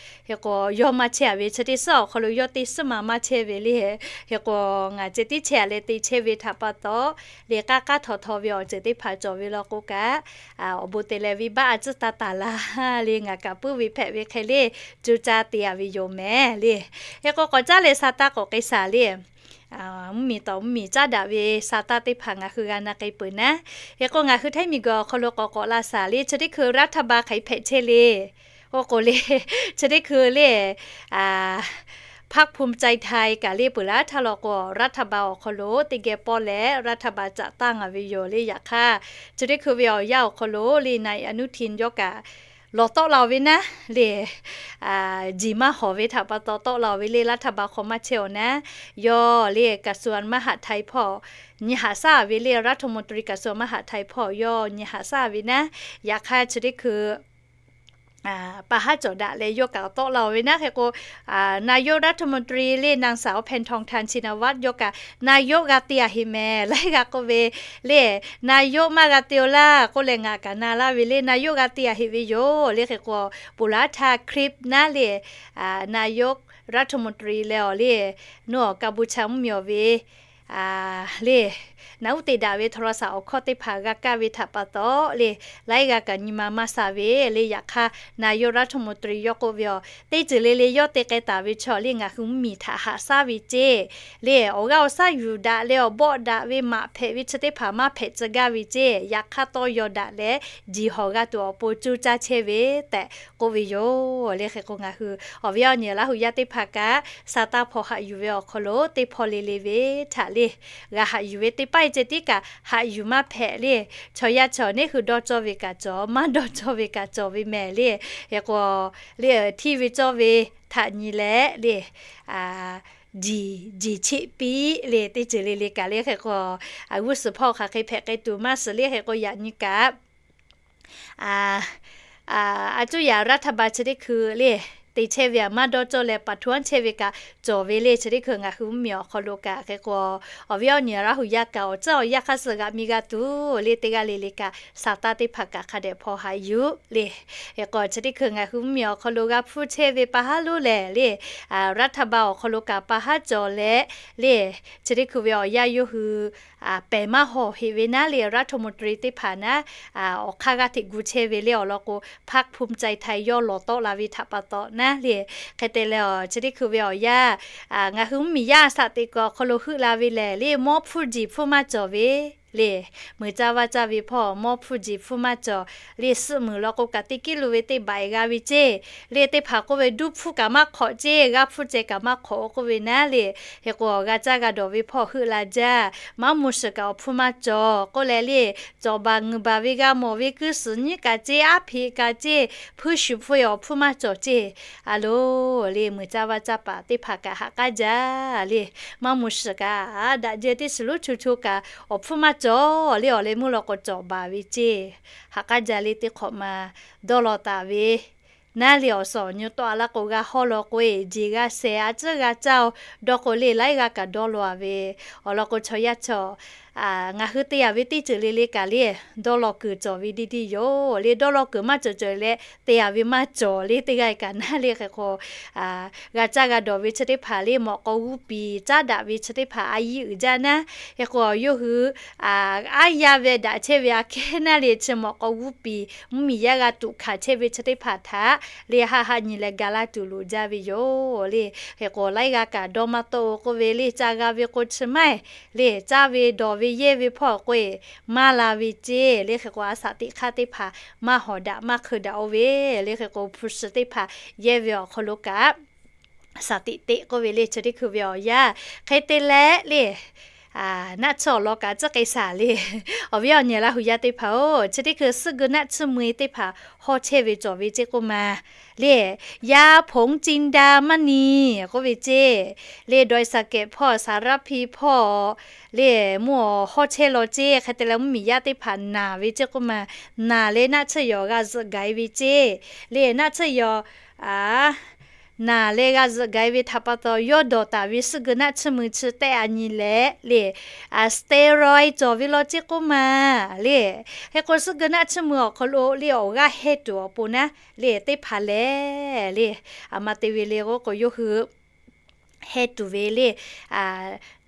Hk'e k'o, yawˇ maˇ chehˇ a ve chi teˇ suhˉ awˬ hk'aw lo yawˇ teˇ suhˉ ma maˇ chehˇ ve le. Hk'e k'o, ngaˬ ceh tiˉ chehˇ a leh te chehˇ ve htaꞈ pa taw, le k'aˉ k'aˉ htaw htaw ve awˬ ceuˬ teˇ hpaˍ cawˬ ve law k'o kaꞈ, awˬ bon te leh venˇbaˆ a ciˉ taˇ taˍ la le, ngaˬ kaꞈ puiˉ ve hpehꞈ ve hk'e le cuˇ caˇ te a ve yoˬ mehˍ le. Hk'e k'o, k'awꞈ caˉ leh sa taˇ k'awꞈ k'ai shaˍ le. Mvuhˇmiˬ tawˍ mvuhˇmiˬ caˉ daꞈ ve sa taˇ teˇ hpaˍ ngaˬ hui g'a na k'ai peuˬ naˉ. Hk'e k'o, ngaˬ hui htaiˇ miˬguiˬ awˬ hk'aw lo k'awꞈ k'awꞈ la shaˍ le, chi teˇ hkui รัฐบาล hk'aˬ hk'e hpehꞈ chehˇ le. Oˇ k'o le, chi teˇ hkui le พรรคภูมิใจไทย kaꞈ le peuˬ laˇ htaˇ law k'o, รัฐบาล awˬ hk'aw lo teˇ geh pawˆ leh รัฐบาล caꞈ tanˇ a ve yoˬ le. Yaꞈ hk'aˇ, chi teˇ hkui ve awˬ yanˇ awˬ hk'aw lo le นายอนุทิน yawˇ kaꞈ lawˬ tawˆ la-oˬ ve naˉ le, jiˬ maˇ hawˍ ve htaꞈ pa taw tawˆ la-oˬ ve le รัฐบาล hk'aw maˇ chehˇ-oˬ naˉ, yawˇ le กระทรวงมหาดไทย hpawˇ nyi haꞈ shaˉ ve le รัฐมนตรีกระทรวงมหาดไทย hpawˇ yawˇ nyi haꞈ shaˉ ve naˉ. Yaꞈ hk'aˇ, chi teˇ hkui pa haˉ cawˬ daꞈ leh yawˇ kaꞈ tawˆ la-oˬ ve naˉ. Hk'e k'o, นายกรัฐมนตรี le นางสาว แพทองธาร ชินวัตร yawˇ kaꞈ นายก g'a te a heꞈ mehˍ laiˉ g'a k'oˆ ve le, นายก maˇ g'a te-oˬ laˇ k'oˆ leh ngaˬ kaꞈ na laˇ ve le, นายก g'a te a heꞈ ve yoˬ le. Hk'e k'o, peuˬ laˇ htaˇ คลิป naˉ le, นายกรัฐมนตรี leh awˬ le, nawˬ กัมพูชา mvuhˇmiˬ awˬ ve le, naꞈ uˉ te daꞈ ve โทรศัพท์ awˬ hkawˇ teˇ hpaˍ g'a kaˇ ve htaꞈ pa taw le, laiˉ g'a kaꞈ nyi ma maˇ sha ve le. Yaꞈ hk'aˇ, นายกรัฐมนตรี yawˇ k'oˆ ve awˬ, teˇ ceuˬ le le yawˇ te k'ai taˍ ve chaw le ngaˬ hui mvuhˇmiˬ htaꞈ haꞈ shaˉ ve ceˇ le, awˬ g'aˇ awˬ shaˉ yuˬ daꞈ leh awˬ bawˆ daꞈ ve maꞈ hpehꞈ ve chi teˇ hpaˍ maˇ hpehꞈ tcuh gaˇ ve ceˇ. Yaꞈ hk'aˇ, tawˇ yaw daꞈ leh jiˬ hawˍ g'a tuˬ awˬ pon cuˇ caˇ chehˇ ve tehꞈ k'oˆ ve yoˬ le. Hk'e k'o, ngaˬ hui awˬ viˉ awˬ nyi Laˇ hu yaˇ teˇ hpaˍ kaꞈ sa taˇ hpaw haꞈ yuˬ ve awˬ hk'aw lo teˇ hpawˇ le le ve htaꞈ le g'a haꞈ yuˬ ve teˇ paˆ ceh tiˉ kaꞈ haꞈ yuˬ maˇ hpehꞈ le. Chaw yaˇ chaw neˇ hui dawˇ cawˇ ve kaꞈ cawˬ, maˇ dawˇ cawˇ ve kaꞈ cawˬ ve mehˍ le. Hk'e k'o, le hteˇ ve cawˇ ve htaꞈ nyi leh le, jiˬ, jiˬ cheˆ piˇ le, teˇ ceuˬ le le kaꞈ le. Hk'e k'o, g'uˇ suhˍ hpawˇ hk'aˬ hk'e hpehꞈ k'ai tuˬ maˇ shiˍ le. Hk'e k'o, yaꞈ nyi kaꞈ a cuˇ yaꞈ รัฐบาล chi teˇ hkui le te chehˇ ve a maˇ dawˇ cawˇ leh paˍ htuˇ anˉ chehˇ ve kaꞈ cawˬ ve le. Chi teˇ hkui ngaˬ hui mvuhˇmiˬ awˬ hk'aw lo kaꞈ hk'e k'o, awˬ viˉ awˬ nyi Laˇ hu yaˇ kaꞈ awˬ tcuhˉ awˬ yanˇ hk'aˇ suh g'aꞈ mi g'a tuˬ le teˇ g'aˇ le le kaꞈ sa taˇ teˇ hpaˍ kaꞈ hk'a dehꞈ hpaw haꞈ yuˬ le. Hk'e k'o, chi teˇ hkui ngaˬ hui mvuhˇmiˬ awˬ hk'aw lo g'a hpuˇ chehˇ ve pa haˉ lonˉ lehˬ le, รัฐบาล awˬ hk'aw lo kaꞈ pa haˉ cawˬ leh le, chi teˇ hkui ve awˬ yanˇ yawˇ hui pehˬ maˇ hawˍ heꞈ ve naˉ le, รัฐมนตรี teˇ hpaˍ naˉ awˬ hk'aˇ g'aˇ hteꞈ gu chehˇ ve le awˬ lawn k'o, พรรคภูมิใจไทย yawˇ lawˬ tawˆ la ve htaꞈ pa taw naˉ le. Hk'e te leh, chi teˇ hkui ve awˬ yanˇ ngaˬ hui mvuhˇmiˬ yaˇ shaꞈ teꞈ kuiˬ awˬ hk'aw lo heuˆ la ve lehˬ le, mawˇ hpfuhˇ jiˬ hpfuhˇ maˇ cawˬ ve le. Meuˬ caˇ vaˇ caˇ ve hpawˇ mawˇ hpfuhˇ jiˬ hpfuhˇ maˇ cawˬ le. Suhˆ muiˬ law k'o kaꞈ teˇ kiˉ lo ve teˇ baꞈ g'a ve ceˇ le. Teˇ hpaˍ k'oˆ ve duˇ hpfuhˇ kaꞈ maˇ hk'awꞈ ceˇ, g'aˇ hpfuhˇ ceh kaꞈ maˇ hk'awꞈ k'oˆ ve naˉ le. Hk'e k'o, g'a caˇ g'a dawˬ ve hpawˇ heuˆ la jaˇ. Maˇ mvuh shiˍ kaꞈ awˬ hpfuhˇ maˇ cawˬ k'oˆ leh le, cawˬ baˬ ngeuˍ baˬ ve g'a mawˬ ve kuiˇ suhˍ nyiˉ kaꞈ ceˇ, aˉ hpeꞈ kaꞈ ceˇ, hpuiˇ shuˍ hpfuhˇ awˬ hpfuhˇ maˇ cawˬ ceˇ. A lo le, meuˬ caˇ vaˇ caˇ paˍ teˇ hpaˍ kaꞈ ha k'aˉ jaˇ le. Maˇ mvuh shiˍ kaꞈ daꞈ jehˇ teˇ shiˍ lonˉ cho cho kaꞈ awˬ hpfuhˇ maˇ cawˬ le. Awˬ leh meuˇ law k'o cawˬ baˬ ve ceˇ, ha k'aˉ jaˇ le. Teˇ hk'awꞈ ma dawˇ law taˍ ve naˉ le, awˬ suhˍ awˬ nyi tawˆ a laˇ k'o g'a hawˇ law k'o e, jeˬ g'a shehˍ, a ciˉ g'a caˇ-oˬ, dawˇ k'o le laiˉ g'aˇ kaꞈ dawˇ law a ve awˬ lawn k'o, chaw yaˇ chaw ngaˬ hui te a ve teˇ ceuˬ le le kaꞈ le dawˇ law kuiˬ cawˬ ve deˇ deˇ yoˬ le. Dawˇ law kuiˬ maˇ cawˬ cawˬ leh te a ve maˇ cawˬ le. Teˇ g'aˇ kaꞈ naˉ le. Hk'e k'o, g'a caˇ g'a dawˬ ve chi teˇ hpaˍ le mawꞈ k'aw g'uˇ piˍ caˉ daꞈ ve chi teˇ hpaˍ a yiˇ uiˍ jaˇ naˉ. Hk'e k'o, yawˇ hui aˉ yaˇ ve daꞈ chehˇ ve aꞈ kehˉ naˉ le, chi mawꞈ k'aw g'uˇ piˍ mvuhˇmiˬ yaˇ g'a tuꞈ hkanˍ chehˇ ve chi teˇ hpaˍ htaꞈ le haˆ haˆ nyi leh ga laˇ tuˬ loˍ jaˇ ve yoˬ le. Hk'e k'o, laiˉ g'aˇ kaꞈ dawˇ maˇ tawˆ-o k'oˆ ve le, caˇ g'a ve k'o chi maˇ heˆ le, caˇ ve dawˬ ve yehˇ ve hpawˇ k'o e maˇ la ve ceˇ le. Hk'e k'o, a shaꞈ teꞈ hk'aˇ teˇ hpaˍ maˇ hawˍ daꞈ maˇ hk'eun daꞈ-o ve le. Hk'e k'o, hpu shi teˇ hpaˍ yehˇ ve awˬ hk'aw lo kaꞈ shaˍ tiꞈ teꞈ k'oˆ ve le chi teˇ hkui ve awˬ yanˇ. Hk'e te leh le, naˆ tsuhˇ awˬ lawn kaꞈ tcuhˉ k'ai shaˍ le. Awˬ viˉ awˬ nyi Laˇ hu yaˇ teˇ hpaˍ-oˬ, chi teˇ hkui suhˆ geu naˆ tsuhˇ mui teˇ hpaˍ hawˇ chehˇ ve cawˬ ve ceˇ k'oˆ ma le, yaˇ hpoˍ ci da maˇ ni k'oˆ ve ceˇ le, dawˇ shaˍ kehꞈ hpawˇ, saˍ raˇ hpiˇ hpawˇ le, mvuhˇ awˬ hawˇ chehˇ law ceˇ. Hk'e te leh mvuhˇmiˬ yaˇ teˇ hpaˍ naˬ ve ceˇ k'oˆ ma, naˬ leh naˆ tsuhˇ yaw g'a zuhꞈ gaˬ e ve ceˇ le, naˬ tsuhˇ yaw naˬ leh g'a zuhꞈ gaˬ e ve htaꞈ pa taw, yawˇ dawˬ taˍ ve suhˆ geu naˆ tsuhˇ mui chi tehˆ a nyi leh le, steroid cawˬ ve law ceˇ k'oˆ ma le. Hk'e k'o suhˆ geu naˆ tsuhˇ mui awˬ hk'aw lo le awˬ g'aˇ heh tuˬ awˬ pon naˉ le teˇ hpaˍ lehˬ le, aˬ ma te ve le k'oˆ k'o yawˇ hui heh tuˬ ve le,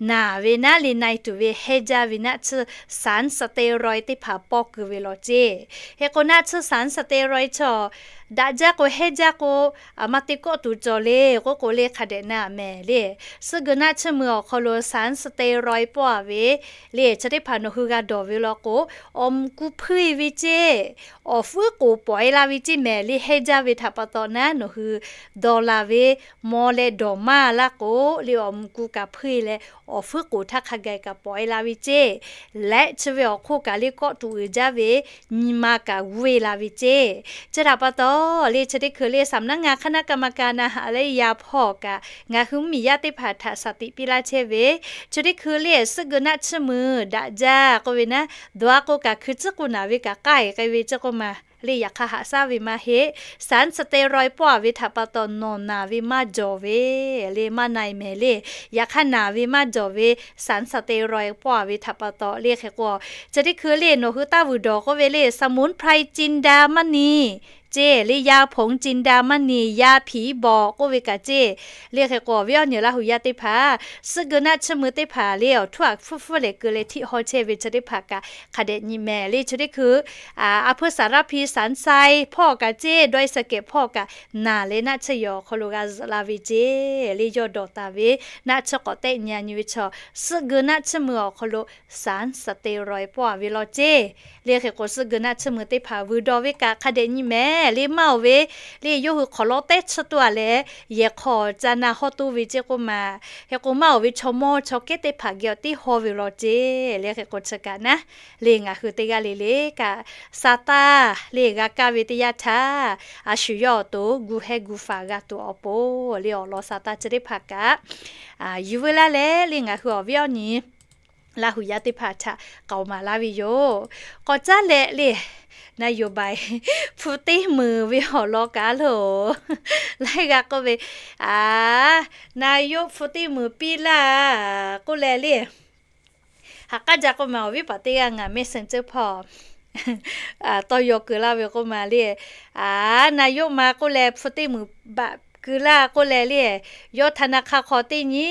naˬ ve naˉ le na e tuˬ ve heh jaˇ ve naˆ tsuhˇ สารสเตียรอยด์ teˇ hpaˍ pawˇ keu ve law ceˇ. Hk'e k'o naˆ tsuhˇ สารสเตียรอยด์ chaw daꞈ jaˇ k'o heh jaˇ k'o, aˬ ma te kawˆ tuˬ cawˬ le k'oˆ k'o le hk'a dehꞈ na mehˍ le. Suhˆ geu naˆ tsuhˇ mui awˬ hk'aw lo สารสเตียรอยด์ pawˆ a ve le chi teˇ hpaˍ nawˬ hui g'a dawˬ ve law k'o, awˬ mvuh ku hpuiˇ ve ceˇ, awˬ fuiˉ k'oˍ pawˍ e la ve ceˇ mehˍ le. Heh jaˇ ve htaꞈ pa taw naˉ nawˬ hui dawˬ la ve maw leh dawˬ maˇ laˇ k'o le, awˬ mvuh ku kaꞈ hpuiˇ leh awˬ fuiˉ k'oˍ htaˇ hk'a gaˬ kaꞈ pawˍ e la ve ceˇ. Leh chi ve awˬ hk'oˆ kaꞈ le kawˆ tuˬ uiˍ jaˇ ve nyi ma kaꞈ g'uˇ e la ve ceˇ. Chi htaꞈ pa taw le chi teˇ hkui le สำนักงานคณะกรรมการอาหารและยา hpawˇ kaꞈ ngaˬ hui mvuhˇmiˬ yaˇ teˇ hpaˍ htaꞈ shaˍ tiꞈ piˇ laˇ chehˇ ve, chi teˇ hkui le suhˆ geu naˆ tsuhˇ mui daꞈ jaˇ k'oˆ ve naˉ, dawˬ a k'o kaꞈ hkui tcuhˉ k'oˆ naˬ ve kaꞈ k'ai k'ai ve ceˇ k'oˆ ma le. Yaꞈ hk'aˇ haꞈ shaˉ ve maˇ heˆ. สารสเตียรอยด์ pawˆ a ve htaꞈ pa taw nawˬ naˬ ve maˇ jawˬ ve le, maˇ na e mehˍ le. Yaꞈ hk'aˇ naˬ ve maˇ jawˬ ve สารสเตียรอยด์ pawˆ a ve htaꞈ pa taw le hk'e k'o, chi teˇ hkui le nawˬ hui taˇ vuiˬ dawˬ k'oˆ ve le สมุนไพร ci da maˇ ni ceˇ le, yaˇ hpoˍ ci da maˇ ni, yaˇ hpiˍ bawˬ k'oˆ ve kaꞈ ceˇ le. Hk'e k'o awˬ viˉ awˬ nyi Laˇ hu yaˇ teˇ hpaˍ suhˆ geu naˆ tsuhˇ mui teˇ hpaˍ le awˬ htuˉ aꞈ hpfuhˇ hpfuhˇ leh keu leh htiˆ haw chehˇ ve chi teˇ hpaˍ kaꞈ hk'a dehꞈ nyi mehˍ le. Chi teˇ hkui a hpuiˇ สารพี สารไซ hpawˇ kaꞈ ceˇ, dawˇ shaˍ kehꞈ hpawˇ kaꞈ naˬ leh naˆ tsuhˇ yaw awˬ hk'aw lo g'a zuhꞈ la ve ceˇ le. Yawˇ dawˬ taˍ ve naˆ tsuhˇ k'awꞈ tehˆ nyi a nyi ve chaw suhˆ geu naˆ tsuhˇ mui awˬ hk'aw lo สารสเตียรอยด์ pawˆ a ve law ceˇ le. Hk'e k'o suhˆ geu naˆ tsuhˇ mui teˇ hpaˍ vuiˬ dawˬ ve kaꞈ hk'a dehꞈ nyi mehˍ le. Maˇ oˬ ve le yawˇ hui hk'awꞈ lawˉ tehˉ tsuhˇ tuˬ a leh yehˬ hk'aw ca na hawˇ toˇ ve ceˇ k'oˆ ma. Hk'e k'o maˇ oˬ ve chaw mawˇ chaw kehˉ teˇ hpaˍ geh awˬ tiˉ haw ve law ceˇ le. Hk'e k'o chi kaꞈ naˉ le ngaˬ hui teˇ g'aˇ le le kaꞈ sa taˇ le g'a kaˇ ve teˇ yanˇ htaˇ, a shu yawˇ awˬ to gu heh gu faˍ g'a tuˬ awˬ pon le awˬ lawn sa taˇ chi teˇ hpaˍ kaꞈ yuˬ veu laˇ leh le ngaˬ hui awˬ viˉ awˬ nyi Laˇ hu yaˇ teˇ hpaˍ htaꞈ k'aoˍ maˍ laˇ ve yoˬ. K'awꞈ caˉ leh le, นโยบาย hpu teˇ meunˍ ve awˬ lawn kaꞈ loˬ laiˉ g'a k'oˆ ve, a, นโยบาย hpu teˇ meunˍ piˇ laˇ k'oˆ leh le, ha k'aˉ jaˇ k'oˆ ma awˬ viˉ paˍ teˇ g'aˇ ngaˬ mehˆ seunˍ ceuˇ hpawˇ tawˇ yaw keu laˇ ve k'oˆ ma le, a, นโยบาย ma k'oˆ leh hpu teˇ meunˍ baꞈ keu laˇ k'oˆ leh le, yawˇ ธนาคาร hk'aw teˇ nyi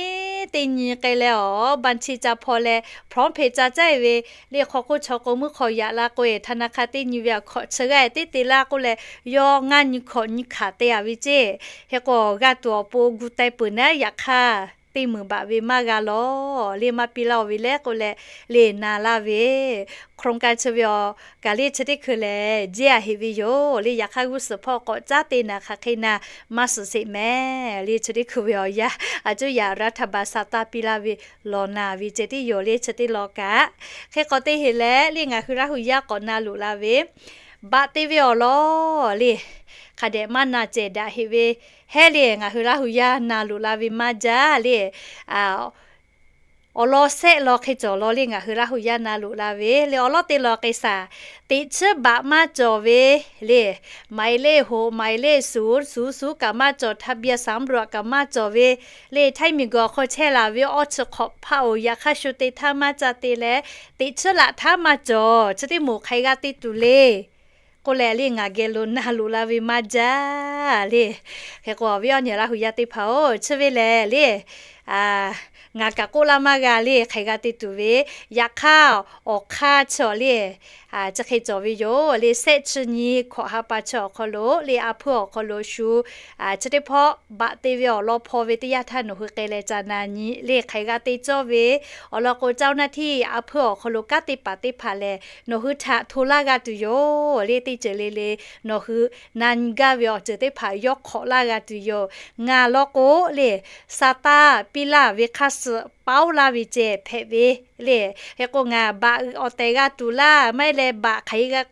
teˇ nyi k'ai leh awˬ บัญชี ca hpaw leh พร้อมเพย์ ca caˇ e ve le hk'aw k'oˆ chaw k'o muiˇ hk'aw yaꞈ la k'o e ธนาคาร teˇ nyi ve awˬ hkawꞈ chi g'aˇ teˇ te laˇ k'oˆ leh, yawˇ ngaˇ nyi hkawꞈ nyi hkanˍ te a ve ceˇ. Hk'e k'o g'a tuˬ awˬ pon gu teh peuˬ naˉ yaꞈ hk'aˇ teˇ meunˍ baꞈ ve maˇ g'a lawˬ le maˇ piˇ laˇ oˬ ve le k'oˆ leh le na laˇ ve โครงการ chi ve awˬ kaꞈ le chi teˇ hkui lehˬ jeˇ a heꞈ ve yoˬ le. Yaꞈ hk'aˇ g'uˇ suhˍ hpawˇ k'awꞈ caˉ te naˍ hk'aˬ hk'e na maˇ suhˍ sheˍ mehˍ le. Chi teˇ hkui ve awˬ yanˇ a cuˇ yaꞈ รัฐบาล sa taˇ piˇ laˇ ve lawˬ naˍ ve ceh tiˉ yoˬ le. Chi teˇ law kaꞈ hk'e k'awꞈ te heꞈ leh le ngaˬ hui Laˇ hu yaˇ k'awꞈ na loꞈ la ve baꞈ te ve awˬ lawn le hk'a dehꞈ maˇ na cehˬ daꞈ heꞈ ve hehˉ le ngaˬ hui Laˇ hu yaˇ na loꞈ la ve maˇ jaˇ le. Awˬ lawn sehˆ law hk'e cawˬ law le ngaˬ hui Laˇ hu yaˇ na loꞈ la ve le awˬ lawn teˇ law k'ai shaˍ, teꞈ chiˉ baꞈ maˇ cawˬ ve le, หมายเลขหก หมายเลขศูนย์ ศูนย์ศูนย์ kaꞈ maˇ cawˬ, ทะเบียนสำรวจ kaꞈ maˇ cawˬ ve le. Htaiˇ miˬguiˬ awˬ hk'aw chehˇ laˬ ve awˇ chi hk'awꞈ hpaˇ oˬ yaꞈ hk'aˇ shu te htaˇ maˇ ca te leh, teꞈ chiˉ laꞈ htaˇ maˇ cawˬ. Chi teˇ moˍ hk'aˬ hk'e g'a te tuˬ le k'oˆ leh le ngaˬ geh lo na loꞈ la ve maˇ jaˇ le. Hk'e k'o awˬ viˉ awˬ nyi Laˇ hu yaˇ teˇ hpaˍ-oˬ, chi ve lehˬ le, ngaˬ kaꞈ k'oˆ laˇ maˇ g'a le, hk'aˬ hk'e g'a te tuˬ ve. Yaꞈ hk'aˇ, awˬ hk'aˇ chi awˬ le, chi hk'e cawˬ ve yoˬ le. Sehˆ chi nyi hkawꞈ ha pa chi awˬ hk'aw lo le, a hpuiˇ awˬ hk'aw lo shu chi teˇ hpawˇ baꞈ te ve awˬ lawn hpaw ve teˇ yanˇ htaˇ nawˬ hui k'ai leh ca na nyi le. Hk'aˬ hk'e g'a te cawˇ ve awˬ lawn k'o, caˇ naˇ htiˇ a hpuiˇ awˬ hk'aw lo kanˉ te paˍ teˇ hpaˍ lehˬ, nawˬ hui htaꞈ hto laˇ g'a tuˬ yoˬ le. Teˇ ceuˬ le le nawˬ hui na nyi gaˇ ve awˬ ceuˬ teˇ hpaˍ yawˇ hk'awꞈ laˇ g'a tuˬ yoˬ. Ngaˬ lawn k'o le, Saˍtanˍ piˇ laˇ ve hk'aˇ suh paoˉ laˇ ve ceh hpehꞈ ve le. Hk'e k'o, ngaˬ baꞈ awˬ tehˬ g'a tuˬ laˇ, maˇ heˆ leh baꞈ hk'aˬ hk'e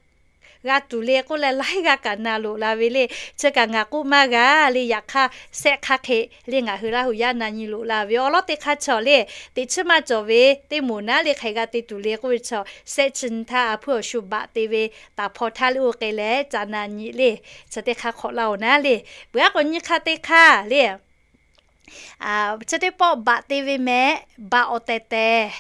g'a tuˬ le k'oˆ leh, laiˉ g'aˇ kaꞈ na loꞈ la ve le. Chi kaꞈ ngaˬ k'oˆ maˇ g'a le. Yaꞈ hk'aˇ, sehˆ hk'aˇ hk'e le ngaˬ hui Laˇ huˍ yaˇ na nyi loꞈ la ve awˬ lawn teˇ hk'aˇ chi awˬ le, teꞈ chiˉ maˇ cawˬ ve teˇ moˍ naˉ le, hk'aˬ hk'e g'a te tuˬ le k'oˆ ve chi awˬ, sehˆ chi nyi htaˇ a hpuiˇ awˬ shu baꞈ te ve taˍ hpaw htaˇ le, oˇ k'ai leh ca na nyi le. Chi teˇ hk'aˇ hk'awꞈ laˇ-oˬ naˉ le. Peuˬ aˉ k'o, nyiˇ hk'aˇ teˇ hk'aˇ le, chi teˇ pawˆ baꞈ te ve mehˍ, baꞈ awˬ tehˬ tehˬ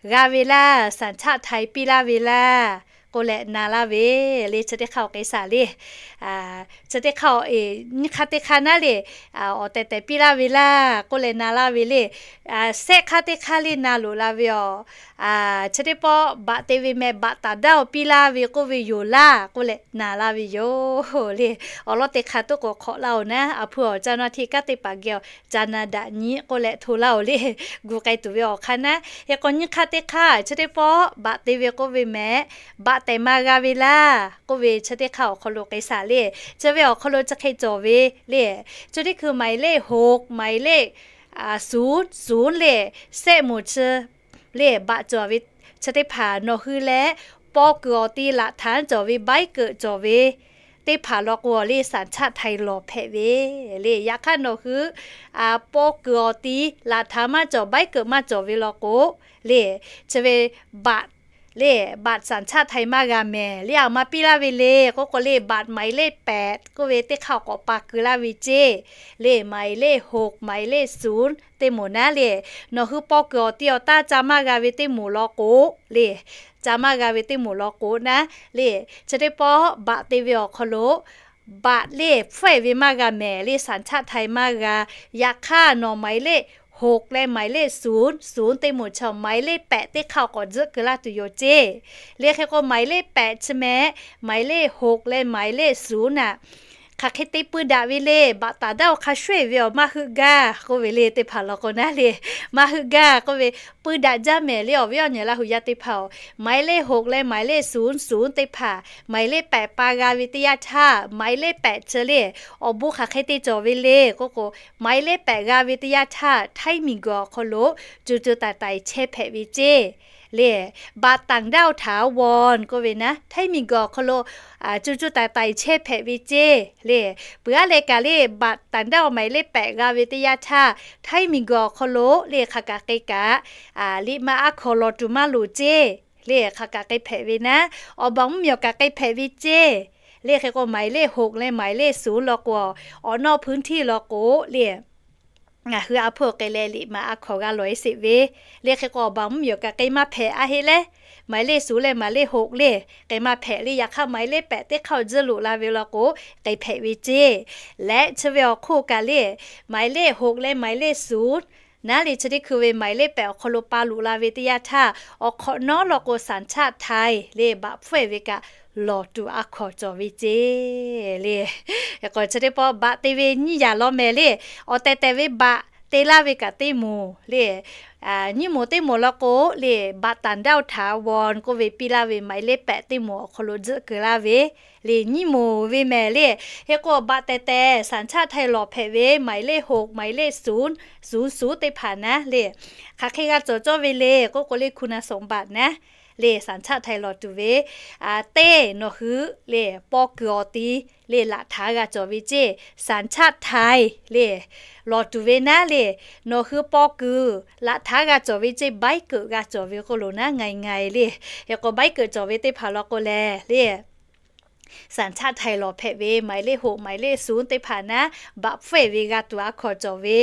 g'a ve laˇ, สัญชาติไทย piˇ laˇ ve laˇ k'oˆ leh na laˇ ve le. Chi teˇ hk'aˇ awˬ k'ai saˍ le. Chi teˇ hk'aˇ, nyiˇ hk'aˇ teˇ hk'aˇ naˉ le, awˬ tehˬ tehˬ piˇ laˇ ve laˇ k'oˆ leh na laˇ ve le. Sehˆ hk'aˇ teˇ hk'aˇ le na loꞈ la ve awˬ, chi teˇ pawˆ baꞈ te ve mehˍ, baꞈ taˍ daˇ awˬ piˇ laˇ ve k'oˆ ve yoˬ laˇ k'oˆ leh na laˇ ve yoˬ le. Awˬ lawn teˇ hk'aˇ toˉ k'o hk'awꞈ laˇ-oˬ naˉ, a hpuiˇ awˬ caˇ naˇ htiˇ kanˉ te paˍ geh awˬ ca na daꞈ nyi k'oˆ leh hto laˇ-oˬ le. Gu k'ai tuˬ ve awˬ hk'aˇ naˉ. Hk'e k'o, nyiˇ hk'aˇ teˇ hk'aˇ chi teˇ pawˆ baꞈ te ve k'oˆ ve mehˍ, baꞈ tehˬ maˇ g'a ve laˇ k'oˆ ve chi teˇ hk'aˇ awˬ hk'aw lo k'ai saˍ le. Chi ve awˬ hk'aw lo chi hk'e cawˬ ve le. Chi teˇ hkui หมายเลข หก หมายเลข ศูนย์ ศูนย์ le, sehˆ moˍ chi le baꞈ cawˬ ve chi teˇ hpaˍ nawˬ hui leh paw kuiˬ awˬ ti laꞈ htaꞈ cawˬ ve, baiˉ keunˍ cawˬ ve teˇ hpaˍ law k'o le, สัญชาติไทย lawˬ hpehꞈ ve le. Yaꞈ hk'aˇ nawˬ hui paw kuiˬ awˬ ti laꞈ htaꞈ maˇ cawˬ, baiˉ keunˍ maˇ cawˬ ve law k'o le, chi ve baꞈ le, บัตรสัญชาติไทย maˇ g'a mehˍ le. Aˬ ma piˇ laˇ ve le k'oˆ k'o le, บัตรหมายเลขแปด k'oˆ ve teˇ hk'aˇ awˬ k'awꞈ pa keu laˇ ve ceˇ le. หมายเลข หก หมายเลข ศูนย์ teˇ moˍ naˉ le, nawˬ hui paw kuiˬ awˬ ti awˬ taˇ ca maˇ g'a ve teˇ moˍ law k'o le, ca maˇ g'a ve teˇ moˍ law k'o naˉ le, chi teˇ pawˆ baꞈ te ve awˬ hk'aw lo baꞈ le hpfuhˇ-eˬ ve maˇ g'a mehˍ le, สัญชาติไทย maˇ g'a. Yaꞈ hk'aˇ nawˬ หมายเลข หก leh หมายเลข ศูนย์ ศูนย์ teˇ moˍ chi หมายเลข แปด teˇ hk'aˇ awˬ k'awꞈ tzuhˆ keu laˇ tuˬ yoˬ ceˇ le. Hk'e k'o, หมายเลข แปด chi mehˍ, หมายเลข หก leh หมายเลข ศูนย์ naˉ, hk'aˬ hk'e te pui daꞈ ve le. Baꞈ taˍ daˇ awˬ hk'a shuˍ-eˬ ve awˬ maˇ heuˆ gaˇ k'oˆ ve le, teˇ hpaˍ law k'o naˉ le, maˇ heuˆ gaˇ k'oˆ ve, pui daꞈ jaˇ mehˍ le. Awˬ viˉ awˬ nyi Laˇ huˍ yaˇ teˇ hpaˍ-oˬ, หมายเลข หก leh หมายเลข ศูนย์ ศูนย์ teˇ hpaˍ หมายเลข แปด pa g'a ve teˇ yanˇ htaˇ, หมายเลข แปด chi le awˬ bon hk'aˬ hk'e te cawˬ ve le k'oˆ k'o, หมายเลข แปด g'a ve teˇ yanˇ htaˇ, htaiˇ miˬguiˬ awˬ hk'aw lo co co taiˍ taiˍ chehˇ hpehꞈ ve ceˇ le. บัตรต่างด้าวถาวร k'oˆ ve naˉ, htaiˇ miˬguiˬ awˬ hk'aw lo co co taiˍ taiˍ chehˇ hpehꞈ ve ceˇ le. Peuˬ aˉ leh kaꞈ le, บัตรต่างด้าว หมายเลข แปด g'a ve teˇ yanˇ htaˇ, htaiˇ miˬguiˬ awˬ hk'aw lo le hk'aˬ kaꞈ k'ai kaꞈ, liꞈ ma aˉ hkaw lawˬ tuˬ maˇ loˍ ceˇ le. Hk'aˬ kaꞈ k'ai hpehꞈ ve naˉ, awˬ baˬ mvuhˇmiˬ awˬ kaꞈ k'ai hpehꞈ ve ceˇ le. Hk'e k'o, หมายเลข หก leh หมายเลข ศูนย์ law k'o, awˬ nawˇ พื้นที่ law k'o le, ngaˬ hui a hpuiˇ awˬ k'ai leh liꞈ ma aˉ hkaw g'a lawˬ-e sheˍ ve le. Hk'e k'o, awˬ baˬ mvuhˇmiˬ awˬ kaꞈ k'ai maˇ hpehꞈ aˉ heˆ leh, หมายเลข ศูนย์ leh หมายเลข หก le k'ai maˇ hpehꞈ le. Yaꞈ hk'aˇ หมายเลข แปด teˇ hk'aˇ awˬ tzuhˇ loꞈ la ve law k'o, k'ai hpehꞈ ve ceˇ. Leh chi ve awˬ hk'oˆ kaꞈ le, หมายเลข หก leh หมายเลข ศูนย์ naˉ le, chi teˇ hkui ve หมายเลข แปด awˬ hk'aw lo pa loꞈ la ve teˇ yanˇ htaˇ, awˬ hk'awꞈ nawˉ law k'o, สัญชาติไทย le baꞈ hpfuhˇ-eˬ ve kaꞈ lawˬ tuˬ aˉ hkaw cawˬ ve ceˇ le. K'o, chi teˇ pawˆ baꞈ te ve nyiˇ yaꞈ law mehˍ le. Awˬ tehˬ tehˬ ve baꞈ te laˇ ve kaꞈ teˇ moˍ le. Nyiˇ moˍ teˇ moˍ law k'o le, บัตรต่างด้าวถาวร k'oˆ ve piˇ laˇ ve หมายเลข แปด teˇ moˍ awˬ hk'aw lo tzuhˆ keu laˇ ve le, nyiˇ moˍ ve mehˍ le. Hk'e k'o, baꞈ tehˬ tehˬ สัญชาติไทย lawˬ hpehꞈ ve หมายเลข หก หมายเลข ศูนย์ ศูนย์ teˇ hpaˍ naˉ le, hk'aˬ hk'e g'a cawˬ cawˇ ve le k'oˆ k'o le, คุณสมบัติ naˉ le, สัญชาติไทย lawˬ tuˬ ve teˇ, nawˬ hui le paw kuiˬ awˬ ti le laꞈ htaꞈ g'a cawˬ ve ceˇ. สัญชาติไทย le lawˬ tuˬ ve naˉ le, nawˬ hui paw kuiˬ laꞈ htaꞈ g'a cawˬ ve ceˇ, baiˉ keunˍ g'a cawˬ ve k'oˆ lo naˉ, ngaˬ ngaˬ le. Hk'e k'o, baiˉ keunˍ cawˬ ve teˇ hpaˍ law k'o lehˬ le, สัญชาติไทย lawˬ hpehꞈ ve หมายเลข หก หมายเลข ศูนย์ teˇ hpaˍ naˉ, baꞈ hpfuhˇ-eˬ ve g'a tuˬ aˉ hkaw cawˬ ve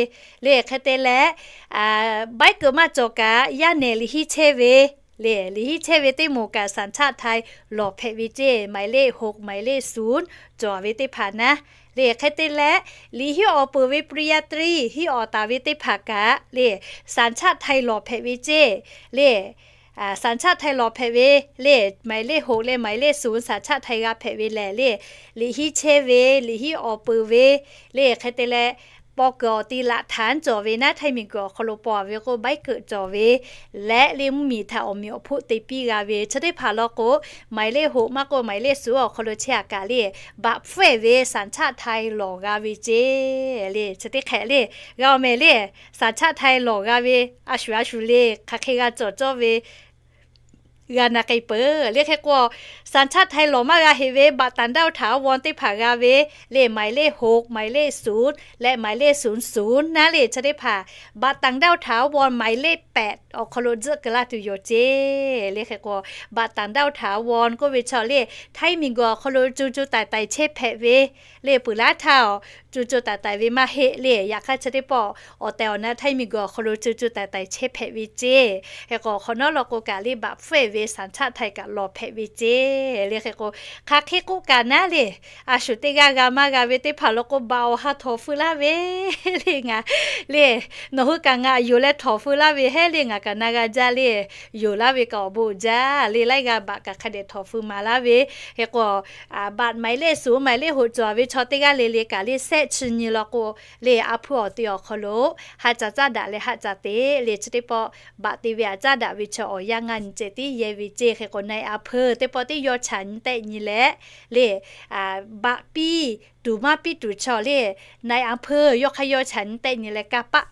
le. Hk'e te leh, baiˉ keunˍ maˇ cawˬ kaꞈ, yaˇ nehˬ liꞈ hiˉ chehˇ ve le, liꞈ hiˉ chehˇ ve teˇ moˍ kaꞈ สัญชาติไทย lawˬ hpehꞈ ve ceˇ, หมายเลข หก หมายเลข ศูนย์ cawˬ ve teˇ hpaˍ naˉ Le hk'e te leh, liꞈ hiˉ awˬ peuˬ ve ปริญญาตรี hiˉ awˬ taˍ ve teˇ hpaˍ kaꞈ le, สัญชาติไทย lawˬ hpehꞈ ve ceˇ le. สัญชาติไทย lawˬ hpehꞈ ve le, หมายเลข hoꞈ leh หมายเลข suˍ สัญชาติไทย g'a hpehꞈ ve lehˬ le, liꞈ hiˉ chehˇ ve, liꞈ hiˉ awˬ peuˬ ve le, hk'e te leh, paw kuiˬ awˬ ti laꞈ htaꞈ cawˬ ve naˉ, htaiˇ miˬ guiˬ awˬ hk'aw lo paw ve k'o ใบเกิด cawˬ ve leh le, mvuhˇ miˬ htaꞈ awˬ meꞈ awˬ hpoˆ te piˇ g'a ve chi teˇ hpaˍ law k'o, หมายเลข hoꞈ maˇ k'oˆ หมายเลข suˍ awˬ hk'aw lo chehˇ a kaꞈ le, บัตร fuehˇ ve สัญชาติไทย lawˬ g'a ve ceˇ le. Chi teˇ hk'ehꞈ le, g'a awˬ mehˍ le, สัญชาติไทย lawˬ g'a ve a shuˍ a shuˍ le, hk'aˬ hk'e g'a cawˬ cawˇ ve g'a na k'ai peuˬ le. Hk'e k'o, สัญชาติไทย lawˬ maˇ g'a heꞈ ve บัตรต่างด้าว ถาวร teˇ hpaˍ g'a ve le, หมายเลข hoꞈ, หมายเลข suˍ leh หมายเลข suˍ suˍ naˉ le, chi teˇ hpaˍ บัตรต่างด้าว ถาวร หมายเลข แปด awˬ hk'aw lo tzuhˆ keu laˇ tuˬ yoˬ ceˇ le. Hk'e k'o, บัตรต่างด้าว ถาวร k'oˆ ve chaw le, htaiˇ miˬ guiˬ awˬ hk'aw lo co co taiˍ taiˍ chehˇ hpehꞈ ve le, peuˬ laˇ htaˇ awˬ co co taiˍ taiˍ ve maˇ heˆ le. Yaꞈ hk'aˇ chi teˇ pawˆ awˬ tehˬ awˬ na htaiˇ miˬ guiˬ awˬ hk'aw lo co co taiˍ taiˍ chehˇ hpehꞈ ve ceˇ. Hk'e k'o, awˬ hk'awꞈ nawˉ law k'o kaꞈ le, บัตร fuehˇ ve สัญชาติไทย kaꞈ lawˬ hpehꞈ ve ceˇ le. Hk'e k'o, hk'aˬ hk'e k'oˆ kaꞈ naˉ le, a shuˍ teˇ g'aˇ g'a maˇ g'a ve teˇ hpaˍ law k'o, บัตร awˬ ha htawnˍ feu laˇ ve le. Ngaˬ le, nawˬ hui kaꞈ ngaˬ yonˍ leh htawnˍ feu laˇ ve heˉ le, ngaˬ kaꞈ na g'a jaˇ le. Yonˍ laˇ ve kaꞈ awˬ bon jaˇ le, laiˉ g'aˇ บัตร kaꞈ hk'a dehꞈ htawnˍ feu maˍ laˇ ve. Hk'e k'o, บัตร หมายเลข suˍ, หมายเลข hoꞈ cawˬ ve chaw teˇ g'aˇ le le kaꞈ le, shehˆ chi nyi law k'o le, a hpui awˬ te awˬ hk'aw lo haꞈ caˍ caˇ daꞈ leh haꞈ caˍ te le, chi teˇ pawˆ บัตร te ve aꞈ caˇ daꞈ ve chaw awˬ yanˇ ngaˇ nyi ceh tiˉ yehˇ ve ceˇ. Hk'e k'o, na-e a hpui teˇ pawˆ tiˉ yawˇ chaꞈ nyi tehˆ nyi leh le, บัตร piˇ tuˬ maˇ piˇ tuˬ chaw le, na-e a hpui yawˇ hk'aˇ yawˇ chaꞈ nyi tehˆ nyi leh, kanˇ paˆ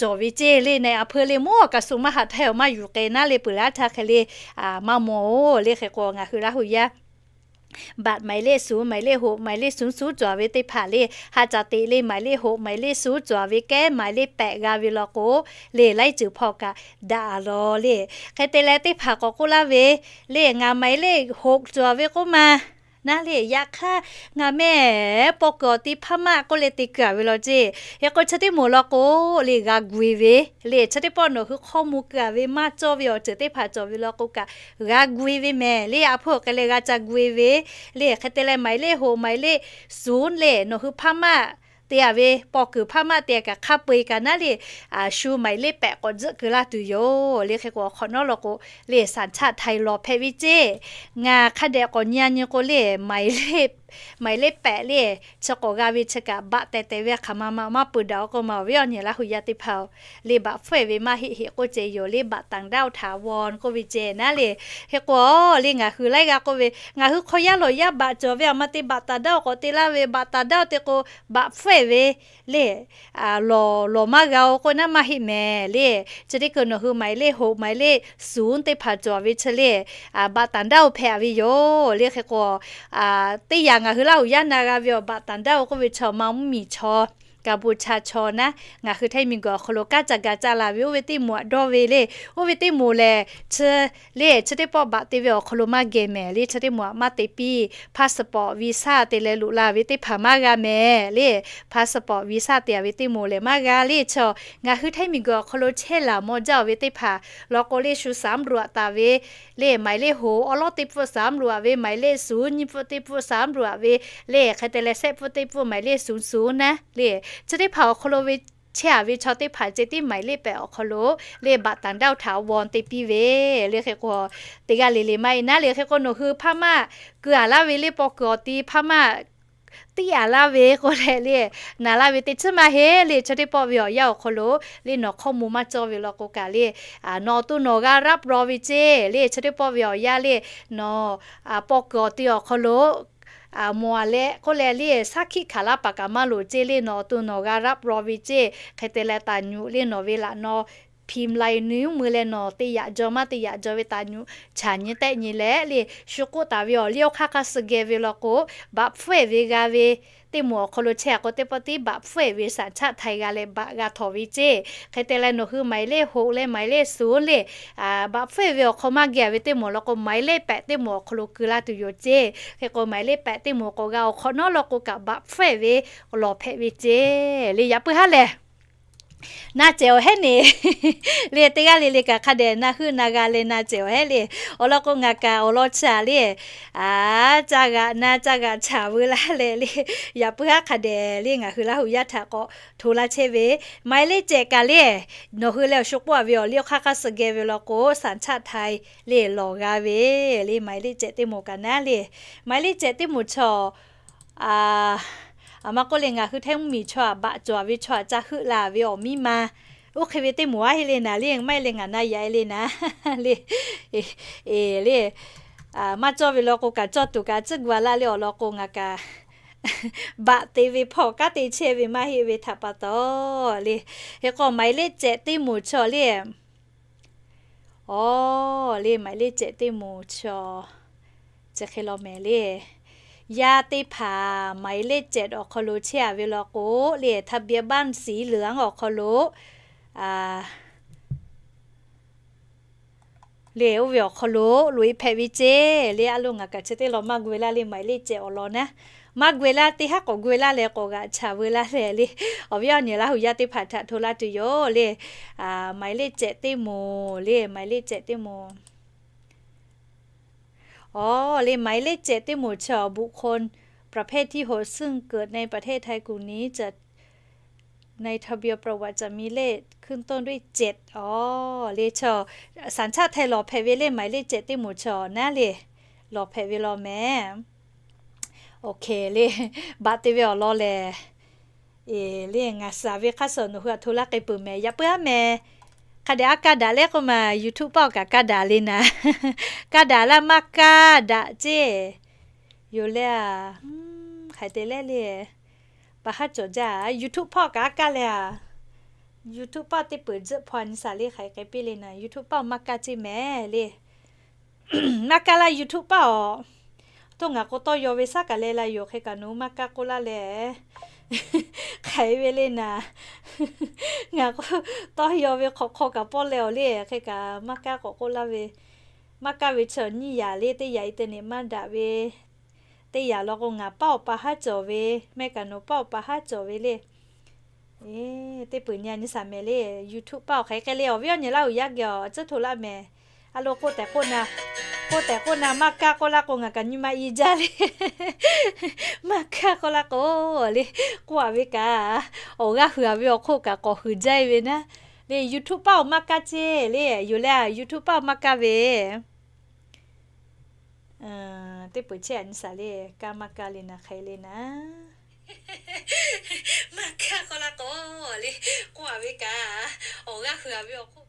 cawˬ ve ceˇ le. Na-e a hpui le, mawˇ kaꞈ suh maˇ haꞈ htaˇ awˬ maˇ yuˬ k'ai naˉ le, peuˬ laˇ htaˇ hk'e le maˇ mawˬ oˬ le. Hk'e k'o, ngaˬ hui Laˇ huˍ yaˇ บัตร หมายเลข suˍ, หมายเลข hoꞈ, หมายเลข suˍ suˍ cawˬ ve teˇ hpaˍ le, haꞈ caˍ teꞈ le, หมายเลข hoꞈ, หมายเลข suˍ cawˬ ve kehˉ หมายเลข แปด g'a ve law k'o le, laiˉ ceuˬ hpawˇ kaꞈ daꞈ a law le. Hk'e te leh, teˇ hpaˍ k'awꞈ k'oˆ laˇ ve le, ngaˬ หมายเลข hoꞈ cawˬ ve k'oˆ ma naˉ le, yaꞈ hk'aˇ ngaˬ meh paw kuiˬ awˬ ti hpaˇ maˆ k'oˆ leh te keu a ve law ceˇ. Hk'e k'o, chi teˇ moˍ law k'o le, g'a gu e ve le. Chi teˇ pawˆ nawˬ hui hk'aw mvuh keu a ve maˇ cawˇ ve awˬ ceuˬ teˇ hpaˍ cawˬ ve law k'o kaꞈ, g'a gu e ve mehˍ le. A hpui awˬ hk'e leh g'a ca gu e ve le. Hk'e te leh, หมายเลข hoꞈ, หมายเลข suˍ le, nawˬ hui hpaˇ maˆ te a ve, paw kuiˬ hpaˇ maˆ te a kaꞈ hk'a peu-eˬ kaꞈ naˉ le, shu หมายเลข แปด k'awꞈ tzuhˆ keu laˇ tuˬ yoˬ le. Hk'e k'o, awˬ hk'awꞈ nawˉ law k'o le, สัญชาติไทย lawˬ hpehꞈ ve ceˇ. Ngaˬ hk'a dehꞈ k'awꞈ nyi a nyi k'o le, หมายเลข แปด le, chi k'awꞈ g'a ve chi kaꞈ บัตร tehˬ tehˬ ve hk'aˬ ma ma maˇ peu daꞈ k'o ma awˬ viˉ awˬ nyi Laˇ huˍ yaˇ teˇ hpaˍ-oˬ le, บัตร fuehˇ ve maˇ heˆ heˆ k'oˆ ceh yoˬ le, บัตรต่างด้าว ถาวร k'oˆ ve ceh naˉ le. Hk'e k'o, le ngaˬ hui laiˉ g'aˇ k'oˆ ve, ngaˬ hui hk'aw yaˇ lawˬ yaˇ บัตร cawˬ ve aˬ ma te บัตรต่างด้าว k'awꞈ te laˇ ve, บัตรต่างด้าว te k'o บัตร fuehˇ ve le, lawˬ lawˬ maˇ g'a-oˬ k'oˆ naˉ maˇ heˆ mehˍ le. Chi teˇ hkui nawˬ hui หมายเลข hoꞈ, หมายเลข suˍ teˇ hpaˍ cawˬ ve chi le, บัตรต่างด้าว hpehꞈ ve yoˬ le. Hk'e k'o, teˇ yanˇ ngaˬ hui Laˇ huˍ yaˇ na g'a ve awˬ บัตรต่างด้าว k'oˆ ve chaw ma mvuhˇ miˬ chaw, Kaˍbuˍ cha chaw naˉ, ngaˬ hui htaiˇ miˬ guiˬ awˬ hk'aw lo kanˉ ca ga ca la ve oˇ ve teˇ moˍ aꞈ dawˇ ve le. Oˇ ve teˇ moˍ lehˬ, chi le chi teˇ pawˆ บัตร te ve awˬ hk'aw lo maˇ geh mehˍ le. Chi teˇ moˍ aꞈ maˇ te piˇ, passport, visa te leh loꞈ la ve teˇ hpaˍ maˇ g'a mehˍ le. Passport, visa te a ve teˇ moˍ lehˬ maˇ g'a le. Chaw ngaˬ hui htaiˇ miˬ guiˬ awˬ hk'aw lo chehˇ laˬ mawˇ jaˇ-oˬ ve teˇ hpaˍ law k'o le, shu สำรวจ taˍ ve le, หมายเลข hoꞈ awˉ lawˉ teˇ pfuhˆ สำรวจ ve, หมายเลข suˍ nyiˇ pfuhˆ teˇ pfuhˆ สำรวจ ve le, hk'e te leh shehˆ pfuhˆ teˇ pfuhˆ หมายเลข suˍ suˍ naˉ le. Chi teˇ hpaˍ awˬ hk'aw lo ve chehˇ a ve chaw teˇ hpaˍ ceh tiˉ หมายเลข แปด awˬ hk'aw lo le, บัตรต่างด้าว ถาวร te piˇ ve le. Hk'e k'o, teˇ g'aˇ le le maˇ heˆ naˉ le. Hk'e k'o, nawˬ hui hpaˇ maˆ keu a laˇ ve le, paw kuiˬ awˬ ti hpaˇ maˆ tiˉ a laˇ ve k'oˆ leh le, naˍ laˇ ve teˇ chiˉ maˇ heˆ le. Chi teˇ pawˆ ve awˬ yanˇ awˬ hk'aw lo le, nawˬ hkawˇ mvuh maˇ cawˇ ve law k'o kaꞈ le, nawˬ awˬ to nawˬ g'a รับรอง ve ceˇ le. Chi teˇ pawˆ ve awˬ yanˇ le, nawˬ paw kuiˬ awˬ ti awˬ hk'aw lo mawˬ a leh k'oˆ leh le, saˉ hkiˆ hkanˍ laˇ paˍ kaꞈ maˇ loˍ ceˇ le. Nawˬ awˬ to nawˬ g'a รับรอง ve ceˇ. Hk'e te leh, taˍ nyuꞈ le nawˬ ve laꞈ naw พิมพ์ลายนิ้วมือ leh nawˬ te yaꞈ jaw maˇ te yaꞈ jaw ve taˍ nyuꞈ chaꞈ nyi tehˆ nyi leh le, shu k'oˆ taˍ ve awˬ liˇ awˬ hk'aˇ hk'a suh geh ve law k'o, บัตร fuehˇ ve g'a ve teˇ moˍ awˬ hk'aw lo chehˇ a k'o, teˇ pawˆ tiˉ บัตร fuehˇ ve สัญชาติไทย g'a leh บัตร g'a htawnˍ ve ceˇ. Hk'e te leh, nawˬ hui หมายเลข hoꞈ leh หมายเลข suˍ le, บัตร fuehˇ ve awˬ hk'aw maˇ geh ve teˇ moˍ law k'o, หมายเลข แปด teˇ moˍ awˬ hk'aw lo keu laˇ tuˬ yoˬ ceˇ. Hk'e k'o, หมายเลข แปด teˇ moˍ k'awꞈ g'a awˬ hk'awꞈ nawˉ law k'o kaꞈ บัตร fuehˇ ve lawˬ hpehꞈ ve ceˇ le. Yaꞈ puiˉ haˉ lehˬ, Na cehˬ awˬ hehˉ neˬ le, teˇ g'aˇ le le kaꞈ hk'a dehꞈ na heuˆ na g'a leh na cehˬ awˬ hehˉ le. Awˬ lawn k'o ngaˬ kaꞈ awˬ lawn chaꞈ le, a, ca g'aꞈ na ca g'aꞈ chaꞈ veu laˇ leh le, yaꞈ puiˉ haˉ hk'a dehꞈ le ngaˬ hui Laˇ huˍ yaˇ htaꞈ k'awꞈ hto laˇ chehˇ ve. หมายเลขเจ็ด kaꞈ le, nawˬ hui leh awˬ shu k'oˆ a ve awˬ liˇ awˬ hk'aˇ hk'aˇ suh geh ve law k'o สัญชาติไทย le lawˬ g'a ve le. หมายเลขเจ็ด teˇ moˍ kaꞈ naˉ le, หมายเลขเจ็ด teˇ moˍ chaw, a, aˬ ma k'oˆ le ngaˬ hui Htaiˇ mvuhˇmiˬ chaw aꞈ baꞈ cawˬ ve chaw aꞈ ca heuˆ la ve awˬ miˇ ma, oˇ hk'e ve teˇ moˍ aˉ heˆ le naˍ le, maˇ heˆ leh ngaˬ na yaꞈ e le naˍ le. E, le, maˇ cawˇ ve law k'o kaꞈ cawˇ tuˬ kaꞈ tcuhˉ gu a laˇ le. Awˬ lawn k'o ngaˬ kaꞈ baꞈ te ve hpawˇ kanˉ te chehˇ ve maˇ heˆ ve htaꞈ pa taw le. Hk'e k'o หมายเลขเจ็ด teˇ moˍ chaw le, awˬ le หมายเลขเจ็ด teˇ moˍ chaw, chi hk'e law mehˍ le. Yaˇ teˇ hpaˍ หมายเลขเจ็ด awˬ hk'aw lo chehˇ a ve law k'o le, ทะเบียนบ้านสีเหลือง awˬ hk'aw lo le, oˇ ve awˬ hk'aw lo loꞈ e hpehꞈ ve ceˇ le. A lo ngaˬ kaꞈ chi teˇ law maˇ gu e laˇ le, หมายเลขเจ็ด awˬ lawn naˉ, maˇ gu e laˇ, teˇ haˉ k'awꞈ gu e laˇ leh k'awꞈ g'aꞈ chaꞈ veu laˇ leh le. Awˬ viˉ awˬ nyi Laˇ huˍ yaˇ teˇ hpaˍ htaꞈ hto laˇ tuˬ yoˬ le. หมายเลขเจ็ด teˇ moˍ le, หมายเลขเจ็ด teˇ moˍ. Awˬ le หมายเลขเจ็ด teˇ moˍ chaw บุคคลประเภทที่หก ซึ่งเกิดในประเทศไทยกลุ่มนี้จะ ในทะเบียนประวัติจะมีเลขขึ้นต้นด้วยเจ็ด awˬ le chaw สัญชาติไทย lawˬ hpehꞈ ve le. หมายเลขเจ็ด teˇ moˍ chaw naˉ le, lawˬ hpehꞈ ve law mehˍ. Oˇ hk'e le, baꞈ te ve awˬ lawn lehˬ, e, le ngaˬ suhˍ ve hk'aˇ suh nawˬ hui aꞈ hto laˇ k'ai peuˬ mehˍ. Yaꞈ puiˉ haˉ mehˍ, hk'a dehꞈ aˉ kaˇ daꞈ le k'oˆ ma, YouTube paˆ awˬ kaꞈ kaˇ daꞈ le naˍ. Kaˇ daꞈ laˇ maˇ kaˇ daꞈ ceˇ. Yoˬ le a, hk'aˬ hk'e te le le, pa haˉ cawˬ jaˇ. YouTube paˆ awˬ kaꞈ aˉ kaˇ le a, YouTube paˆ teˇ peuˬ tzuhˆ hpaw nyi saˍ le hk'aˬ hk'e k'ai piˇ le naˍ. YouTube paˆ maˇ kaˇ ceˇ mehˍ le. Maˇ kaˇ laˇ YouTube paˆ awˬ. Toˇ ngaˬ k'o tawˇ yaw ve shaˉ kaꞈ leh la yoˬ. Hk'e kaꞈ nawˬ hui maˇ kaˇ k'oˆ laˇ leh, hk'aˬ hk'e ve le naˍ. Ngaˬ k'o tawˇ yaw ve hk'awꞈ hk'aw kaꞈ pawˆ leh awˬ le, hk'e kaꞈ maˇ kaˇ k'awꞈ k'oˆ laˇ ve, maˇ kaˇ ve chi nyiˇ yaꞈ le. Teˇ yaꞈ internet maˇ daꞈ ve, teˇ yaꞈ law k'o ngaˬ paˆ awˬ pa haˉ cawˬ ve, mehˆ kaꞈ nawˬ paˆ awˬ pa haˉ cawˬ ve le. Teˇ peuˬ nyi a nyi saˍ mehˍ le. YouTube paˆ awˬ hk'aˬ hk'e le, awˬ viˉ awˬ nyi Laˇ huˍ yaˇ geh awˬ tcuhˉ hto laˇ mehˍ. A lo k'oˆ tehꞈ k'oˆ na, k'oˆ tehꞈ k'oˆ na maˇ kaˇ k'oˆ laˇ k'o ngaˬ kaꞈ nyi ma i jaˇ le. Maˇ kaˇ k'oˆ laˇ k'o le, k'oˆ a ve kaꞈ, awˬ g'aˇ hui a ve awˬ hk'oˆ kaꞈ k'awꞈ huiˍ jaˇ e ve naˉ. Le YouTube paˆ awˬ maˇ kaˇ ceˇ le, yoˬ le a, YouTube paˆ awˬ maˇ kaˇ ve. Teˇ peuˬ chehˇ a nyi saˍ le, kaˇ maˇ kaˇ le naˍ hk'e le naˍ. Maˇ kaˇ k'oˆ laˇ k'o le, k'oˆ a ve kaꞈ, awˬ g'aˇ hui a ve awˬ hk'oˆ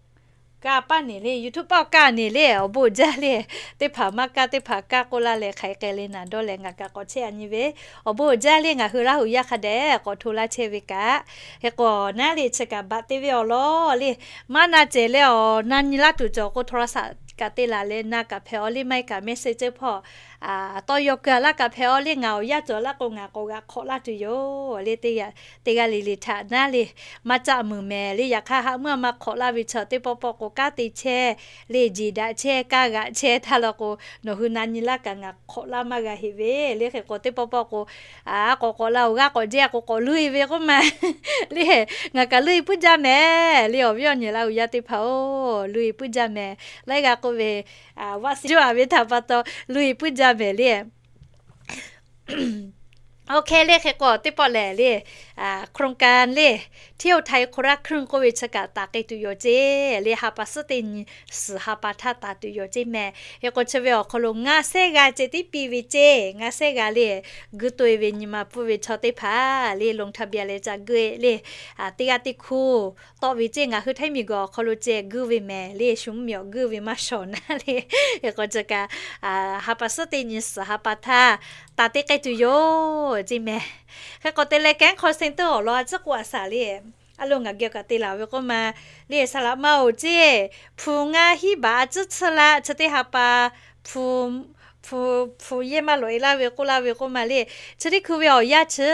kaˇ paˇ neˬ le, YouTube paˆ kaˇ neˬ le, awˬ bon jaˇ le. Teˇ hpaˍ maˇ kaˇ, teˇ hpaˍ kaˇ k'oˆ laˇ leh hk'aˬ hk'e le naˍ dawˇ leh ngaˬ kaꞈ k'awꞈ chehˇ a nyi ve, awˬ bon jaˇ le. Ngaˬ hui Laˇ huˍ yaˇ hk'a dehꞈ k'awꞈ hto laˇ chehˇ ve kaꞈ, hk'e k'o naˉ le chi kaꞈ baꞈ te ve awˬ lawn le. Maˇ na cehˬ leh awˬ na nyi laˇ tuˬ cawˬ k'o โทรศัพท์ kaꞈ te laˬ leh na kaꞈ hpehꞈ awˬ le, maˇ heˆ kaꞈ message ceuˬ hpawˇ tawˇ yaw keu a laˇ kaꞈ hpehꞈ awˬ le. Ngaˬ awˬ yanˇ cawˬ laˇ k'o ngaˬ k'awꞈ g'aꞈ hk'awꞈ laˇ tuˬ yoˬ le. Teˇ g'aˇ le le htaꞈ naˉ le, maˇ caˆ muiˬ mehˍ le. Yaꞈ hk'aˇ haꞈ meuˇ a ma hk'awꞈ laˇ ve chaw teˇ pawˆ pawˆ k'o kanˉ te chehˇ le, jeˬ daꞈ chehˇ, kaˇ g'aꞈ chehˇ htaˇ law k'o, nawˬ hui na nyi laˇ kaꞈ ngaˬ hk'awꞈ laˇ maˇ g'a heꞈ ve le. Hk'e k'o teˇ pawˆ pawˆ k'o, a, k'awꞈ k'awꞈ la awˬ g'aˇ k'awꞈ jehˇ k'o k'awꞈ luˇ e ve k'oˆ ma le. Ngaˬ kaꞈ luˇ e puiˉ jaˇ mehˍ le. Awˬ viˉ awˬ nyi Laˇ huˍ yaˇ teˇ hpaˍ-oˬ, luˇ e puiˉ jaˇ mehˍ. Laiˉ g'a k'oˆ ve, vaˆ siˉ juˇ a ve htaꞈ pa taw luˇ e puiˉ jaˇ mehˍ le. Oˇ hk'e le hk'e k'o teˇ pawˆ lehˬ le, โครงการ le, เที่ยวไทยคนละครึ่ง k'oˆ ve chi kaꞈ taˍ k'ai tuˬ yoˬ ceˇ le. Ha pa suhˉ teˇ nyi suhˍ ha pa htaˇ taˍ tuˬ yoˬ ceˇ mehˍ. Hk'e k'o chi ve awˬ hk'aw lo ngaˇ sehˉ g'a ceh tiˉ piˇ ve ceˇ. Ngaˇ sehˉ g'a le, guˇ to e ve nyi ma pfuhˇ ve chaw teˇ hpaˍ le, ลงทะเบียน leh ca guˇ e le. Teˇ g'aˇ teˇ hkuˇ tawˆ ve ceˇ. Ngaˬ hui Htaiˇ miˬ guiˬ awˬ hk'aw lo ceh guˇ ve mehˍ le, shu mvuhˇmiˬ awˬ guˇ ve maˇ shawˍ naˉ le. Hk'e k'o chi kaꞈ ha pa suhˉ teˇ nyi suhˍ ha pa htaˇ taˍ te k'ai tuˬ yoˬ ceˇ mehˍ. Hk'e k'o te leh แก๊ง call center awˬ lawn a tcuhˉ k'oˆ a shaˍ le. A lo ngaˬ geh kaꞈ te laˬ ve k'oˆ ma le, saˍ laꞈ ma oˬ ceˇ, hpu ngaˇ hiˉ baꞈ a tcuhˉ tsuhˇ laˇ chi teˇ ha pa, hpu, hpu, hpu yehˇ maˇ loꞈ e laˇ ve k'oˆ laˇ ve k'oˆ ma le. Chi teˇ hkui ve awˬ yanˇ chi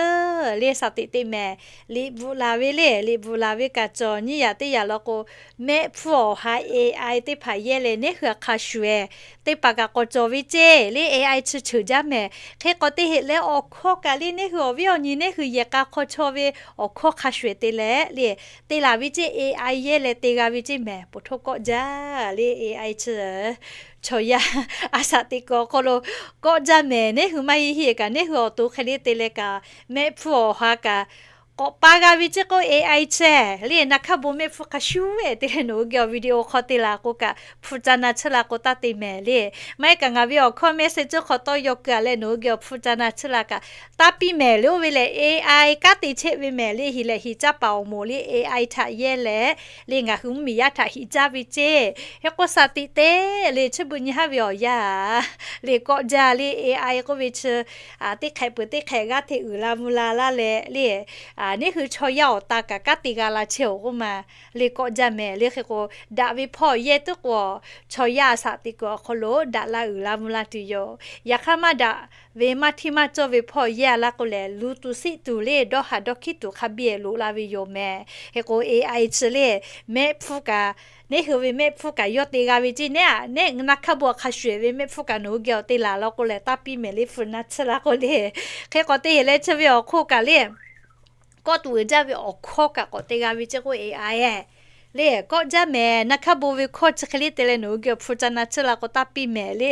le, shaˍ tiꞈ te mehˍ. Liꞈ bvuhꞈ laˬ ve le, liꞈ bvuhꞈ laˬ ve kaꞈ cawˬ nyiˇ yaꞈ teˇ yaꞈ law k'o, mehˆ hpfuhˇ awˬ ha A I teˇ hpaˍ yehˇ leh neˉ hui hk'a shuˍ ehˍ teˇ hpaˍ kaꞈ k'awꞈ cawˬ ve ceˇ le, A I chi ceuˬ jaˇ mehˍ. Hk'e k'awꞈ te heꞈ leh awˬ hkawˇ kaꞈ le, neˉ hui awˬ viˉ awˬ nyi neˉ hui yehˬ k'a hk'aw chaw ve awˬ hkawˇ hk'a shuˍ ehˍ te leh le, te laˬ ve ceˇ, A I yehˇ leh te g'a ve ceˇ mehˍ. Poˬ htoˇ kawˆ jaˇ le, A I chi chaw yaˇ a shaˍ tiꞈ kuiˬ awˬ hk'aw lo kawˆ jaˇ mehˍ. Neˉ hui maˇ heˆ heˆ kaꞈ, neˉ hui awˬ to hk'e le te leh kaꞈ, mehˆ hpfuhˇ awˬ ha kaꞈ k'awꞈ pa g'a ve ceˇ k'o, A I chi le, na hk'aˇ bon mehˆ hpfuhˇ hk'a shuˍ ehˍ te leh nawˬ hui geh awˬ video hk'aw te laˬ k'o kaꞈ, hpu ca na tsuhˇ la k'o taˇ te mehˍ le. Maˇ heˆ kaꞈ ngaˬ ve awˬ hkawˇ message cawˇ hk'aw tawˇ yaw keu a leh nawˬ hui geh awˬ hpu ca na tsuhˇ la kaꞈ, taˇ piˇ mehˍ le. Oˇ ve lehˬ, A I kanˉ te chehˇ ve mehˍ le. Hiˍ lehꞈ hiˍ caˇ paˍ awˬ moˍ le, A I htaꞈ yehˇ leh le, ngaˬ hui mvuhˇmiˬ yaˇ htaꞈ hiꞈ caˇ ve ceˇ. Hk'e k'o shaˍ tiꞈ te le, chi beuꞈ nyi haˉ ve awˬ yanˇ le, kawˆ jaˇ le. A I k'oˆ ve chi teˇ hk'ehꞈ peuˬ teˇ hk'ehꞈ g'aˇ hteꞈ uiˍ la mvuh la laˇ leh le, neˉ hui chaw yaˇ awˬ ta kaꞈ kanˉ te g'a la chehˇ-oˬ k'oˆ ma le, kawˆ jaˇ mehˍ le. Hk'e k'o, daꞈ ve hpawˇ yehˇ tuˉ k'o, chaw yaˇ a shaˍ tiꞈ kuiˬ awˬ hk'aw lo daꞈ la uiˍ la mvuh la tuˬ yoˬ. Yaꞈ hk'aˇ maˇ daꞈ ve maˇ hteˇ maˇ cawˇ ve hpawˇ yehˇ a laˇ k'o lehˬ, luˬ tuˬ siˆ tuˬ le, dawˇ haˍ dawˇ hkiˉ tuˬ hk'a biˇ loꞈ la ve yoˬ mehˍ. Hk'e k'o, A I chi le, mehˆ hpfuhˇ kaꞈ, neˉ hui ve mehˆ hpfuhˇ kaꞈ yawˇ te g'a ve ceˇ. Neˉ a, neˉ na hk'aˇ bon hk'a shuˍ ehˍ ve mehˆ hpfuhˇ kaꞈ nawˬ hui geh awˬ te laˬ law k'o lehˬ, taˇ piˇ mehˍ le, hpu na tsuhˇ la k'o le. Hk'e k'awꞈ te heꞈ leh chi ve awˬ hk'oˆ kaꞈ le, kawˆ tuˬ uiˍ jaˇ ve awˬ hkawˇ kaꞈ k'awꞈ te g'a ve ceˇ k'o, A I le, kawˆ jaˇ mehˍ. Na hk'aˇ bon ve hkawˇ chi hk'e le te leh nawˬ hui geh awˬ hpu ca na tsuhˇ la k'o taˇ piˇ mehˍ le.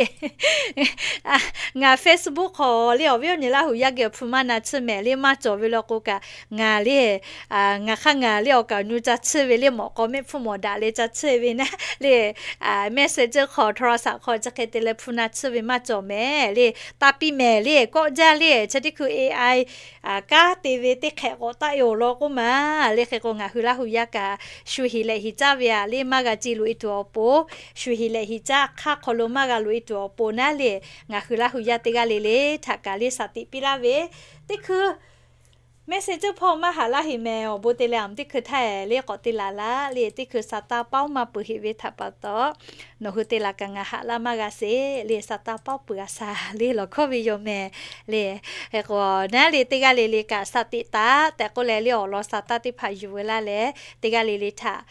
Ngaˬ Facebook hk'aw le awˬ viˉ awˬ nyi Laˇ huˍ yaˇ geh awˬ hpu maˇ na tsuhˇ mehˍ le, maˇ cawˬ ve law k'o kaꞈ, ngaˬ le, ngaˬ hk'aˇ ngaˬ le awˬ kaˍ awˬ nu ca tsuhˇ ve le, mawꞈ k'aw mehˆ hpfuhˇ mawˬ daꞈ leh ca tsuhˇ ve naˉ le, message hk'aw โทรศัพท์ hk'aw chi hk'e te leh hpu na tsuhˇ ve maˇ cawˬ mehˍ le, taˇ piˇ mehˍ le, kawˆ jaˇ le. Chi teˇ hkui A I kanˉ te ve teˇ hk'ehꞈ k'awꞈ taˆ e awˬ lawn k'oˆ ma le. Hk'e k'o, ngaˬ hui Laˇ huˍ yaˇ kaꞈ shu hiˍ lehꞈ hiˍ caˇ ve a le, maˇ g'a ce loꞈ e tuˬ awˬ pon, shu hiˍ lehꞈ hiˍ caˇ hk'aˇ hk'aw lo maˇ g'a loꞈ e tuˬ awˬ pon naˉ le, ngaˬ hui Laˇ huˍ yaˇ teˇ g'aˇ le le htaꞈ kaꞈ le shaˍ tiꞈ piˇ laˇ ve, teˇ hkui message hpawˇ maˇ haꞈ laˇ heꞈ mehˍ. Awˬ bon te leh a teˇ hkui htaˇ le k'awꞈ te laˬ laˇ le, teˇ hkui sa taˇ paoˉ maˇ peuˬ heꞈ ve htaꞈ pa taw, nawˬ hui te laˬ kaꞈ ngaˬ haꞈ laˇ maˇ g'a sheˍ le, sa taˇ paoˉ peuˬ a sha le lawˬ hkawˇ ve yoˬ mehˍ le. Hk'e k'o, naˉ le teˇ g'aˇ le le kaꞈ shaˍ tiꞈ taˍ tehꞈ k'oˆ leh le, awˬ lawn sa taˇ teˇ hpaˍ yuˬ veu laˇ leh, teˇ g'aˇ le le htaꞈ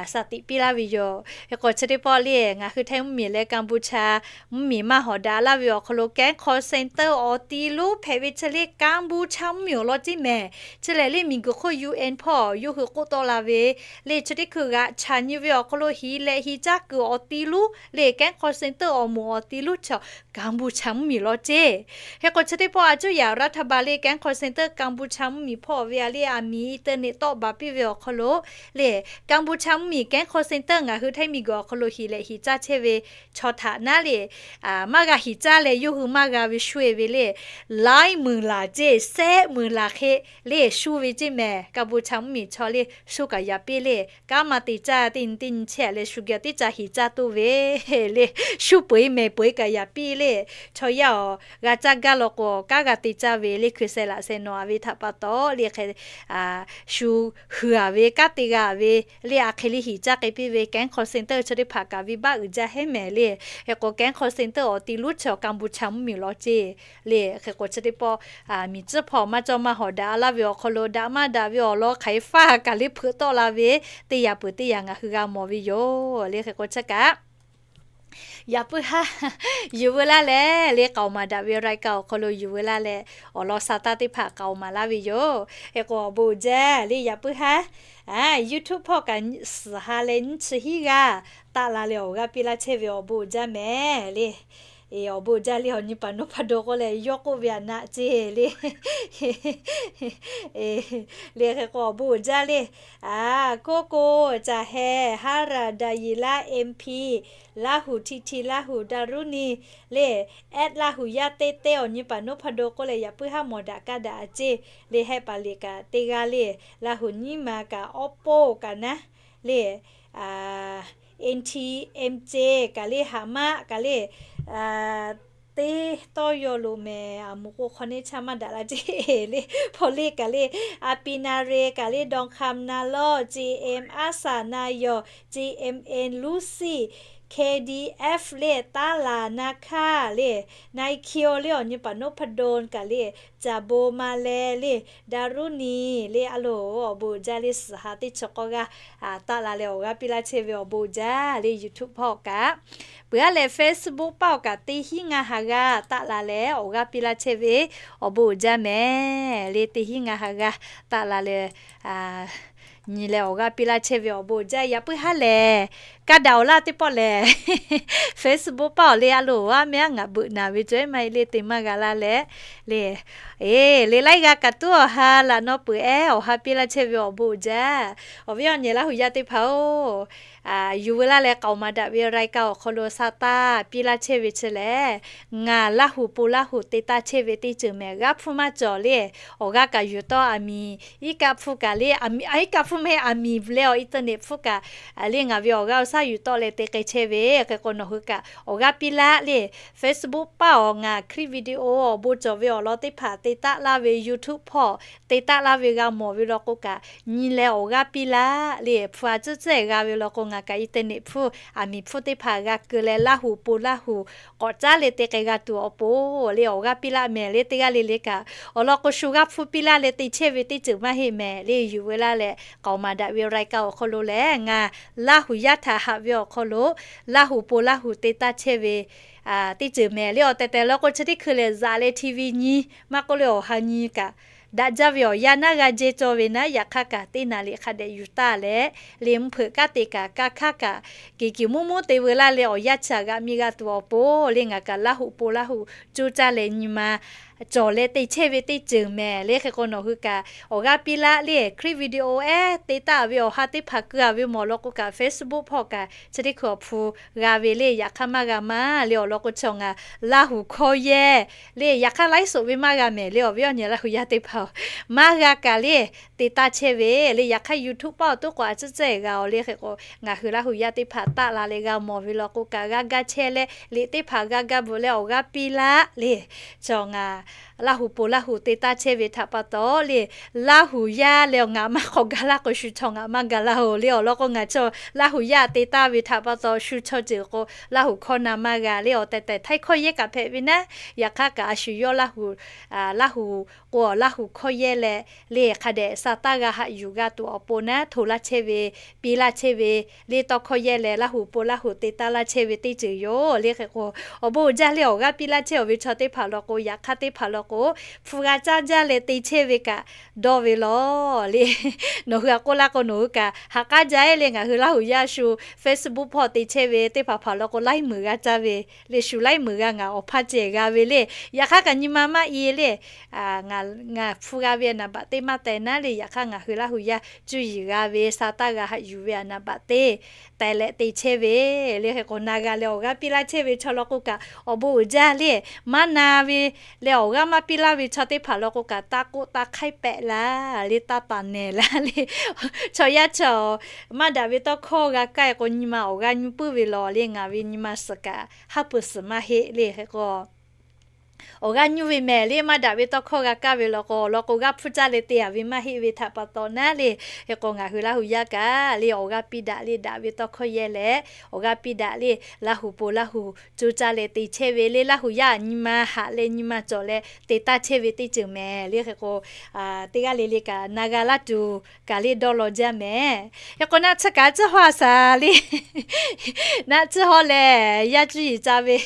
shaˍ tiꞈ piˇ laˇ ve yoˬ. Hk'e k'o, chi teˇ pawˆ le ngaˬ hui htaiˇ mvuhˇmiˬ leh Kanˇ buˇ chaˇ mvuhˇmiˬ maˇ hawˍ daꞈ laˇ ve awˬ hk'aw lo, Kanˇ hk'aw center awˬ ti lonˉ hpehꞈ ve chi le Kanˇ buˇ chaˇ mvuhˇmiˬ awˬ lawn ceˇ mehˍ. Chi lehˬ le miˬguiˬ hk'oˆ U N hpawˇ yawˇ hui k'oˆ tawˆ la ve le, chi teˇ hkui g'aꞈ chaꞈ nyi ve awˬ hk'aw lo hiˍ lehꞈ hiˍ caˇ kuiˬ awˬ ti lonˉ le, Kanˇ hk'aw center awˬ moˍ awˬ ti lonˉ chaw Kanˇ buˇ chaˇ mvuhˇmiˬ lawn ceˇ. Hk'e k'o, chi teˇ pawˆ a cuˇ yaꞈ raˇ htaˇ ba le Kanˇ hk'aw center Kanˇ buˇ chaˇ mvuhˇmiˬ hpawˇ ve a le, aˬ miˍ internet tawˆ baˬ piˇ ve awˬ hk'aw lo le, Kanˇ buˇ chaˇ mvuhˇmiˬ Kanˇ hk'aw center ngaˬ hui htaiˇ miˬguiˬ awˬ hk'aw lo hiˍ lehꞈ hiˍ caˇ chehˇ ve chaw htaꞈ naˉ le, maˇ g'a hiˍ caˇ leh yawˇ hui maˇ g'a ve shu e ve le, laiˉ meunˍ laˬ ceˇ, sehˆ meunˍ laˬ hk'e le shu ve ceˇ mehˍ. Kanˇ buˇ chaˇ mvuhˇmiˬ chaw le shu kaꞈ yaꞈ piˇ le, kanˉ maˇ te caˇ teˇ nyi teˇ nyi chehˇ leh shu geh teˇ caˇ hiˍ caˇ toˇ ve le, shu peu eˬ mehˍ peu eˬ kaꞈ yaꞈ piˇ le, chaw yaˇ awˬ g'a caˇ gaˇ law k'o kanˉ g'a te caˇ ve le, hkui sheh laꞈ sheh nawˬ a ve htaꞈ pa taw le hk'e shu hui a ve kanˉ te g'a ve le, a hk'e le hiˍ caˇ k'ai piˇ ve Kanˇ hk'aw center chi teˇ hpaˍ kaꞈ venˇbaˆ uiˍ jaˇ heˉ mehˍ le. Hk'e k'o, Kanˇ hk'aw center awˬ ti lonˉ chaw Kanˇ buˇ chaˇ mvuhˇmiˬ lawn ceˇ le. Hk'e k'o, chi teˇ pawˆ miˬ tcuhˇ hpawˇ maˇ cawˇ maˇ hawˍ daꞈ laˇ ve awˬ hk'aw lo daꞈ maˇ daꞈ ve awˬ lawn hk'aˬ hk'e faˇ kaꞈ le hpeuꞈ tawˆ la ve, teˇ yaꞈ peuˬ teˇ yaꞈ ngaˬ hui g'a mawˬ ve yoˬ le. Hk'e k'o, chi kaꞈ yaꞈ puiˉ haˉ yuˬ veu laˇ leh le, k'aoˍ maˍ daꞈ ve รายการ awˬ hk'aw lo yuˬ veu laˇ leh, awˬ lawn sa taˇ teˇ hpaˍ k'aoˍ maˍ laˇ ve yoˬ. Hk'e k'o, awˬ bon uiˍ jaˇ le, yaꞈ puiˉ haˉ YouTube hpawˇ kaꞈ suhˍ ha leh nyiˇ chi hiˉ g'aˇ taˆ la leh awˬ g'aˇ piˇ laˇ chehˇ ve awˬ bon uiˍ jaˇ mehˍ le. Awˬ bon uiˍ jaˇ le, awˬ nyi paˍ nawˉ hpaˇ daw k'oˆ leh yawˇ k'oˆ ve a naˆ ceˇ le. Le hk'e k'o awˬ bon uiˍ jaˇ le. Koˇ koˇ caˬ heh haˉ raˍ daꞈ yiˍ laˇ M P Laˇ huˍ T T Laˇ huˍ daˍ ruˉ ni le, at Laˇ huˍ yaˇ teˇ teˇ awˬ nyi paˍ nawˉ hpaˇ daw k'oˆ leh yaꞈ puiˉ haˉ mawˬ daꞈ kaˇ daꞈ a ceˇ le. Heh paˍ liꞈ kaꞈ teˇ g'aˇ le, Laˇ huˍ nyiˇ ma kaꞈ awˉ poˆ kaꞈ naˉ le, N T M C kaꞈ le, haˍ maˆ kaꞈ le, teˇ tawˇ yaw lo mehˍ, a moˍ k'o hk'aw neˇ chaˇ maˇ daꞈ la ceˇ le, hpaw le kaꞈ le, a pi na re kaꞈ le, daw hk'am na lawˇ, C M aˉ saˍ na yawˬ, C M N luˇ siˆ, K D F เลย Taˇ laˬ นาคา เลย Naˇ-e-kyo เลย awˬ nyi paˍ นพดล kaꞈ เลย Caˍ bon ma leh เลย Daˍruˇniˍ เลย a loˍ awˬ bon uiˍ jaˇ เลย suhˍ ha teˇ chi k'awˇ g'aˇ taˆ la leh awˬ g'aˇ piˇ laˇ chehˇ ve awˬ bon uiˍ jaˇ เลย YouTube hpawˇ kaꞈ, peuˬ aˉ leh Facebook paˆ awˬ kaꞈ teˇ hinˉ ngaˇ ha g'aˇ taˆ la leh awˬ g'aˇ piˇ laˇ chehˇ ve awˬ bon uiˍ jaˇ mehˍ เลย teˇ hinˉ ngaˇ ha g'aˇ taˆ la leh nyi leh awˬ g'aˇ piˇ laˇ chehˇ ve awˬ bon uiˍ jaˇ. Yaꞈ puiˉ haˉ lehˬ, kaˇ daꞈ awˬ laˇ teˇ pawˆ lehˬ, Facebook paˆ awˬ เลย a loˍ aˉ mehˉ aˉ ngaˬ beuꞈ naˍ ve cawˬ ehˉ maˇ heˆ เลย te maˇ g'a laˇ leh เลย eˬ เลย laiˉ g'aˇ kaꞈ tuˉ awˬ ha laꞈ naw peuˬ ehˉ awˬ ha piˇ laˇ chehˇ ve awˬ bon uiˍ jaˇ. Awˬ viˉ awˬ nyi Laˇ huˍ yaˇ teˇ hpaˍ-oˬ, yuˬ veu laˇ leh k'aoˍ maˍ daꞈ ve รายการ awˬ hk'aw lo sa taˇ piˇ laˇ chehˇ ve chi lehˬ, ngaˬ Laˇ huˍ po Laˇ huˍ te taˇ chehˇ ve teˇ ceuˬ mehˍ. G'aˇ hpfuhˇ maˇ cawˬ เลย awˬ g'aˇ kaꞈ yuˬ tawˆ aˬ miˍ, iˉ kaˆ hpfuhˇ kaꞈ เลย aˬ miˍ, iˉ kaˆ hpfuhˇ maˇ heˆ aˬ miˍ leh awˬ internet hpfuhˇ kaꞈ เลย ngaˬ ve awˬ g'aˇ awˬ shaˉ yuˬ tawˆ leh te k'ai chehˇ ve. Hk'e k'o nawˬ hui kaꞈ awˬ g'aˇ piˇ laˇ เลย Facebook paˆ awˬ ngaˬ คลิปวิดีโอ awˬ bon cawˬ ve awˬ lawn teˇ hpaˍ te taˆ laˇ ve, YouTube hpawˇ te taˆ laˇ ve g'a mawˬ ve law k'o kaꞈ, nyi leh awˬ g'aˇ piˇ laˇ เลย hpu a tcuhˉ tcuhˉ g'a ve law k'o ngaˬ kaꞈ internet hpfuhˇ aˬ miˍ hpfuhˇ teˇ hpaˍ g'a keu leh Laˇ huˍ po Laˇ huˍ k'awꞈ caˉ leh te k'ai g'a tuˬ awˬ pon เลย awˬ g'aˇ piˇ laˇ mehˍ. เลย teˇ g'aˇ le le kaꞈ awˬ lawn k'o shu g'aˇ hpfuhˇ piˇ laˇ leh te chehˇ ve teˇ ceuˬ maˇ heˆ mehˍ. เลย yuˬ veu laˇ leh k'aoˍ maˍ daꞈ ve รายการ awˬ hk'aw lo lehˬ, ngaˬ Laˇ huˍ yaˇ htaꞈ haꞈ ve awˬ hk'aw lo Laˇ huˍ po Laˇ huˍ te taˇ chehˇ ve teˇ ceuˬ mehˍ. เลย awˬ tehˬ tehˬ law k'o chi teˇ hkui lehˬ zaꞈ leh TV nyi maˇ k'oˆ เลย awˬ ha nyi kaꞈ daꞈ jaˇ ve awˬ yanˇ naˉ g'a jehˇ cawˇ ve naˉ, yaꞈ hk'aˇ kaꞈ teˇ naˍ liꞈ hk'a dehꞈ yuˬ taˇ leh, เลย mvuhˇ hpeuꞈ kaˉ te kaꞈ kaˇ hk'aˇ kaꞈ keˍ keˍ muˉ muˉ te veu laˇ leh awˬ yanˇ chi htaꞈ g'aꞈ mi g'a tuˬ awˬ pon เลย ngaˬ kaꞈ Laˇ huˍ po Laˇ huˍ coˇ caˇ leh nyi ma cawˬ leh te chehˇ ve teˇ ceuˬ mehˍ. เลย hk'e k'o nawˬ hui kaꞈ awˬ g'aˇ piˇ laˇ เลย คลิปวิดีโอ ehˉ te taˆ ve awˬ ha teˇ hpaˍ keu a ve mawˬ law k'o kaꞈ Facebook hpawˇ kaꞈ chi teˇ hkui awˬ hpu g'a ve เลย yaꞈ hk'aˇ maˇ g'a maˇ เลย awˬ lawn k'o chi ngaˬ Laˇ huˍ hkawˇ yehˇ เลย yaꞈ hk'aˇ ไลฟ์สด ve maˇ g'a mehˍ. เลย awˬ viˉ awˬ nyi Laˇ huˍ yaˇ teˇ hpaˍ-oˬ, maˇ g'a kaꞈ เลย te taˇ chehˇ ve เลย yaꞈ hk'aˇ YouTube paˆ awˬ toˉ k'o a tcuhˉ tcuhˉ g'a-oˬ. เลย hk'e k'o ngaˬ hui Laˇ huˍ yaˇ teˇ hpaˍ taˆ la leh g'a mawˬ ve law k'o kaꞈ g'a gaˇ chehˇ leh liꞈ teˇ hpaˍ g'a gaˇ bvuhꞈ leh awˬ g'aˇ piˇ laˇ เลย chaw ngaˬ Laˇ huˍ po Laˇ huˍ te taˇ chehˇ ve htaꞈ pa taw เลย Laˇ huˍ yaˇ leh ngaˬ maˇ k'awꞈ ga laˇ k'o shu chaw ngaˬ maˇ ga laˇ-oˬ. เลย awˬ lawn k'o ngaˬ chaw Laˇ huˍ yaˇ te taˇ ve htaꞈ pa taw shu chaw ceuˬ k'o Laˇ huˍ hkawˇ na maˇ g'a เลย awˬ tehˬ tehˬ htaiˇ hkawˇ yehˇ kaꞈ hpehꞈ ve naˉ, yaꞈ hk'aˇ kaꞈ a shu yawˇ Laˇ huˍ Laˇ huˍ k'o Laˇ huˍ hkawˇ yehˇ leh เลย hk'a dehꞈ sa taˇ g'a haꞈ yuˬ g'a tuˬ awˬ pon naˉ hto laˇ chehˇ ve, piˇ laˇ chehˇ ve เลย tawˇ hkawˇ yehˇ leh Laˇ huˍ po Laˇ huˍ te taˇ laˇ chehˇ ve teˇ ceuˬ yoˬ. เลย hk'e k'o awˬ bon uiˍ jaˇ เลย awˬ g'aˇ piˇ laˇ chehˇ awˬ ve chaw teˇ hpaˍ law k'o yaꞈ hk'aˇ teˇ hpaˍ law k'o hpu g'a caˇ jaˇ leh te chehˇ ve kaꞈ dawˇ ve law เลย nawˬ hui a k'oˆ laˇ k'o nawˬ hui kaꞈ ha k'aˉ jaˇ-e เลย ngaˬ hui Laˇ huˍ yaˇ shu Facebook hpawˇ te chehˇ ve teˇ hpaˍ hpaˍ law k'o laiˉ meunˍ g'a caˇ ve เลย shu laiˉ meunˍ g'a ngaˬ awˬ hpaˇ cehˬ g'a ve เลย yaꞈ hk'aˇ kaꞈ nyi ma maˇ i เลย ngaˬ hpu g'a ve naˍ baꞈ teˇ maˇ teh naˉ เลย yaꞈ hk'aˇ ngaˬ hui Laˇ huˍ yaˇ cuˇ yiˍ g'a ve sa taˇ g'a haꞈ yuˬ ve naˍ baꞈ teˇ teh leh te chehˇ ve เลย hk'e k'o na g'a leh awˬ g'aˇ piˇ laˇ chehˇ ve chaw law k'o kaꞈ awˬ bon uiˍ jaˇ เลย maˇ na ve leh awˬ g'aˇ maˇ piˇ laˇ ve chaw teˇ hpaˍ law k'o kaꞈ taˇ k'oˆ taˇ hk'aiˉ pehꞈ laˇ เลย taˇ taˍ nehˬ laˇ เลย chaw yaˇ chaw maˇ daꞈ ve tawˇ hkawˇ g'a kaˇ-e k'o nyi ma awˬ g'aˇ nyu puiˉ ve law เลย ngaˬ ve nyi ma suhˍ kaꞈ haˉ pui suhˍ maˇ heˆ เลย hk'e k'o awˬ g'aˇ nyu ve mehˍ เลย maˇ daꞈ ve tawˇ hkawˇ g'a kaˇ ve law k'o awˬ lawn k'o g'aˇ hpuˇ caˇ leh te a ve maˇ heˆ ve htaꞈ pa taw naˉ เลย hk'e k'o ngaˬ hui Laˇ huˍ yaˇ kaꞈ เลย awˬ g'aˇ piˇ daꞈ เลย daꞈ ve tawˇ hkawˇ yehˇ leh awˬ g'aˇ piˇ daꞈ เลย Laˇ huˍ po Laˇ huˍ coˇ caˇ leh te chehˇ ve เลย Laˇ huˍ yaˇ nyi ma haꞈ leh nyi ma cawˬ leh te taˇ chehˇ ve teˇ ceuˬ mehˍ เลย hk'e k'o teˇ g'aˇ le le kaꞈ na g'a laˇ tuˬ kaꞈ เลย dawˇ law jaˇ mehˍ. Hk'e k'o naˆ tsuhˇ kaꞈ tsuhˇ haw a shaˍ เลย naˆ tsuhˇ haw lehˬ yaˇ cuˇ yiˍ ca ve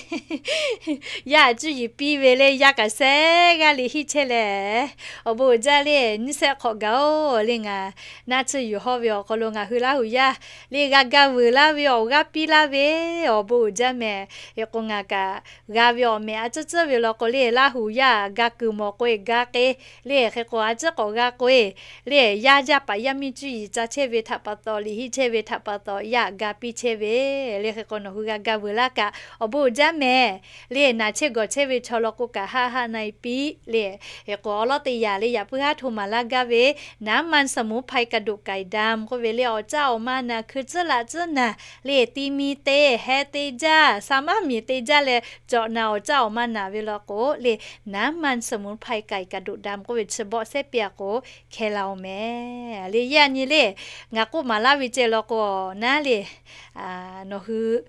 yaˇ cuˇ yiˍ piˇ ve เลย yaˇ kaꞈ sehˉ g'aˇ le hiˆ chehˇ leh awˬ bon uiˍ jaˇ เลย nyiˇ sehˆ hk'awꞈ gaˬ-oˬ เลย ngaˬ naˆ tsuhˇ yuˬ hawˇ ve awˬ hk'aw lo ngaˬ hui Laˇ huˍ yaˇ เลย g'a gaˇ vuiˬ laˇ ve awˬ g'aˇ piˇ laˇ ve awˬ bon uiˍ jaˇ mehˍ. Hk'e k'o ngaˬ kaꞈ g'a ve awˬ mehˍ a tcuhˉ tcuhˉ ve law k'o เลย Laˇ huˍ yaˇ ga kuiˬ mawˬ k'o-e ga k'e เลย hk'e k'o a tcuhˉ k'awꞈ g'a k'o-e เลย yaˇ yaˇ paˍ yaˇ miˇ cuˇ yiˍ ca chehˇ ve htaꞈ pa taw liꞈ hiˆ chehˇ ve htaꞈ pa taw yaˇ ga piˇ chehˇ ve เลย hk'e k'o nawˬ hui g'a gaˇ vuiˬ laˇ kaꞈ awˬ bon uiˍ jaˇ mehˍ. เลย naˬ chehˇ gawˬ chehˇ ve chaw law k'o kaꞈ haˆ haˆ na-e piˇ เลย hk'e k'o awˬ lawˉ teˇ yanˇ เลย yaꞈ puiˉ haˉ hto maˍ laˇ gaˇ ve naˉ มันสมุนไพรกระดูกไก่ดำ k'oˆ ve เลย awˬ caˇ awˬ ma naˬ hkui tcuhˉ laꞈ tcuhˉ naˬ เลย ti mi te heh te jaˇ sa maˇ miˬ te jaˇ leh cawꞈ naˬ awˬ caˇ awˬ ma naˬ ve law k'o เลย น้ำมันสมุนไพรไก่กระดูกดำ k'oˆ ve chi bawˆ sehˉ piˇ-a k'o hkeh la-oˬ mehˍ. เลย yaˇ nyi เลย ngaˬ k'oˆ maˍ laˇ ve ceh law k'o naˉ เลย nawˬ hui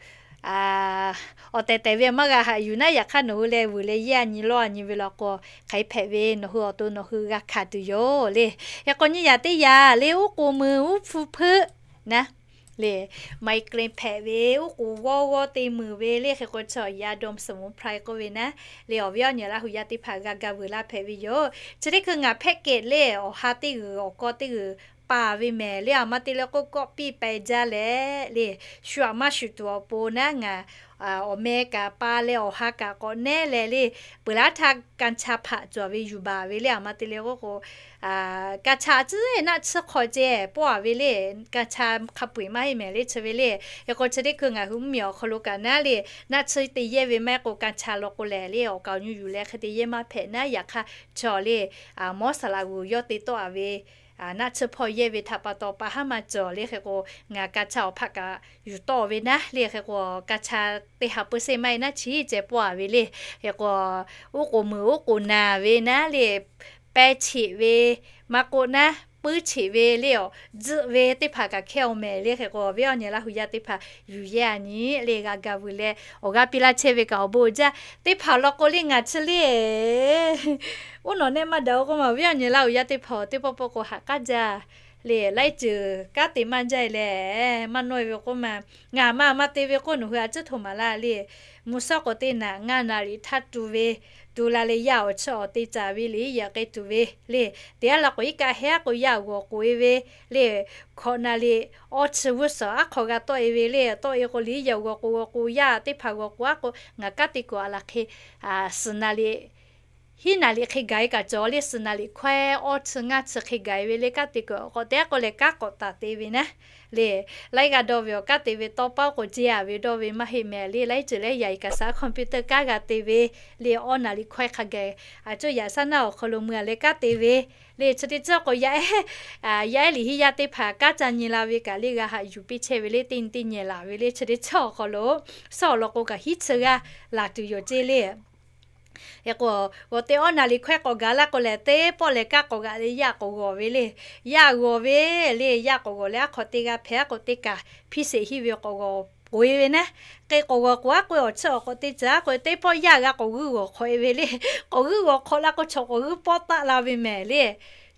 awˬ tehˬ tehˬ ve maˇ g'a haꞈ yuˬ naˉ, yaꞈ hk'aˇ nawˬ hui leh vuiˬ leh yehˇ a nyi lawˇ a nyi ve law k'o, hk'aˬ hk'e hpehꞈ ve nawˬ hui awˬ to nawˬ hui g'a hkanˍ tuˬ yoˬ le. Hk'e k'o nyiˇ yaꞈ teˇ yaꞈ le, uˉ k'oˍ mui uˉ hpu hpeuˆ naˉ le, migraine hpehꞈ ve, uˉ k'oˍ g'awˇ g'awˇ te mui ve le. Hk'e k'o chi yaˇ ยาดมสมุนไพร k'oˆ ve naˉ le, awˬ viˉ awˬ nyi Laˇ huˍ yaˇ teˇ hpaˍ g'a ga vuiˬ laˇ hpehꞈ ve yoˬ. Chi teˇ hkui ngaˬ แพ็คเกจ le awˬ ha teˇ g'uiˬ awˬ kawˇ teˇ g'uiˬ paˍ ve mehˍ le, aˬ ma te leh k'oˆ kawˆ piˇ peh jaˇ leh le, shu aꞈ maˇ shuˍ tuˬ awˬ pon naˉ ngaˬ awˬ meh kaꞈ pa leh awˬ ha kaꞈ k'awꞈ nehˉ leh le, peuˬ laˇ htaˇ กัญชา hpaꞈ cawˬ ve yuˬ baˬ ve le, aˬ ma te leh k'oˆ k'o กัญชา a ciˉ naˆ tsuhˇ hk'aw ceh pawˆ a ve le, กัญชา hk'a peu-eˬ maˇ heˆ mehˍ le chi ve le. Hk'e k'o chi teˇ hkui ngaˬ hui mvuhˇmiˬ awˬ hk'aw lo kaꞈ naˉ le, naˆ tsuhˇ te yehˇ ve maˇ heˆ k'o กัญชา law k'o lehˬ le, awˬ kaˍ awˬ nyi yuˬ leh hk'e te yehˇ maˇ hpehꞈ naˉ, yaꞈ hk'aˇ chaw le mawˇ saˍ laꞈ g'uˬ yawˇ te tawˆ a ve naˆ tsuhˇ hpawˇ yehˇ ve htaꞈ pa taw pa haˉ maˇ cawˬ le. Hk'e k'o ngaˬ กัญชา awˬ hpaˆ kaꞈ yuˬ tawˆ ve naˉ le, hk'e k'o กัญชา teˇ ha เปอร์เซ็นต์ maˇ heˆ naˉ chi ceh pawˆ a ve le. Hk'e k'o uˉ k'oˍ mui uˉ k'oˍ naˬ ve naˉ le, peh cheꞈ ve maˇ k'oˆ naˉ, puiˉ cheꞈ ve le, awˬ tzuhˆ ve teˇ hpaˍ kaꞈ hkehˇ-oˬ mehˍ le. Hk'e k'o awˬ viˉ awˬ nyi Laˇ huˍ yaˇ teˇ hpaˍ yuˬ yehˇ a nyi le, g'a ga vuiˬ leh awˬ g'aˇ piˇ laˇ chehˇ ve kaꞈ awˬ bon jaˇ. Teˇ hpaˍ law k'o le ngaˬ chi le uˉ nawˬ nehˆ maˇ daꞈ-o k'oˆ ma, awˬ viˉ awˬ nyi Laˇ huˍ yaˇ teˇ hpaˍ teˇ pawˆ pawˆ k'o haꞈ k'aˉ jaˇ le, laiˉ ceuˬ kanˉ te maˇ jaˇ leh maˇ nawˇ-e ve k'oˆ ma. Ngaˬ ma ma te ve k'o nawˬ hui a ciˉ htoꞈ ma laˇ le, mvuhˇ shawˉ k'o teˇ naꞈ ngaˇ naꞈ liꞈ htaˇ tu ve, tu la leh yaˇ awˬ chi awˬ te caˍ ve liꞈ yaꞈ k'e tuˬ ve le. Teˇ g'aˇ la k'o iˉ kaˆ heh aˉ k'o yaˇ g'awˬ k'oꞈ-e ve le, hkawꞈ naꞈ liꞈ awˇ chi g'uˇ suhˍ aˉ hk'aw g'a tawˆ-e ve le, tawˆ-e k'o liꞈ yaꞈ g'awˬ k'oꞈ g'awˬ k'o yaˇ teˇ hpaˍ g'awˬ k'oꞈ aˉ k'o ngaˬ kanˉ te kuiˬ a laˬ hk'e suhˍ naꞈ liꞈ hiˉ naꞈ liꞈ hk'e gaˬ-e kaꞈ cawˬ le, suhˍ naꞈ liꞈ hkawehˇ awˇ chi ngaˇ chi hk'e gaˬ-e ve le, kanˉ te kuiˬ k'awꞈ te aˉ k'o leh kanˉ k'awꞈ taˍ te ve naˉ le. Laiˉ g'aˇ dawˇ ve awˬ kanˉ te ve tawˇ paˉ k'o ceh a ve dawˇ ve maˇ heˆ mehˍ le, laiˉ ceuˬ leh yaꞈ-e kaꞈ suhˍ computer kanˉ g'a te ve le, awˇ naꞈ liꞈ hkawehˇ hk'a gaˬ a cawˇ yaꞈ shaˉ naˇ awˬ hk'aw lo mui a leh kanˉ te ve le. Chi teˇ ceuˬ k'o yaˇ ehˉ liꞈ hiˉ yaˇ teˇ hpaˍ kanˉ ca nyi la ve kaꞈ le g'a haꞈ yuˬ piˇ chehˇ ve le, teˇ nyi teˇ nyi laˬ ve le. Chi teˇ ceuˬ awˬ hk'aw lo suhˉ awˬ lawn k'o kaꞈ hiˉ chi g'aˇ laˬ tuˬ yoˬ ceh le. Hk'e k'o g'awˬ te awˇ naꞈ liꞈ hkawehˇ k'awꞈ gaˬ laˇ k'o lehˬ, teˇ pawˆ lehˬ kanˉ k'awꞈ g'aꞈ leh yaˇ k'awꞈ g'awˬ ve le. Yaˇ g'awˬ ve le, yaˇ k'awꞈ g'awˬ leh aˉ hk'aw teˇ g'aˇ hpehꞈ aˉ k'o teˇ kaꞈ hpiˇ sheˍ hiˆ ve k'awꞈ g'awˬ k'oꞈ-e ve naˉ. K'e k'awꞈ g'awˬ k'oꞈ aˉ k'o awˬ chi awˬ k'awꞈ te caˍ aˉ k'o teˇ pawˆ yaˇ g'a k'awꞈ g'uiˇ g'awˬ hk'awꞈ-e ve le. K'awꞈ g'uiˇ g'awˬ hk'awꞈ la k'o chaw k'awꞈ g'uiˇ pawˆ taˆ la ve mehˍ le.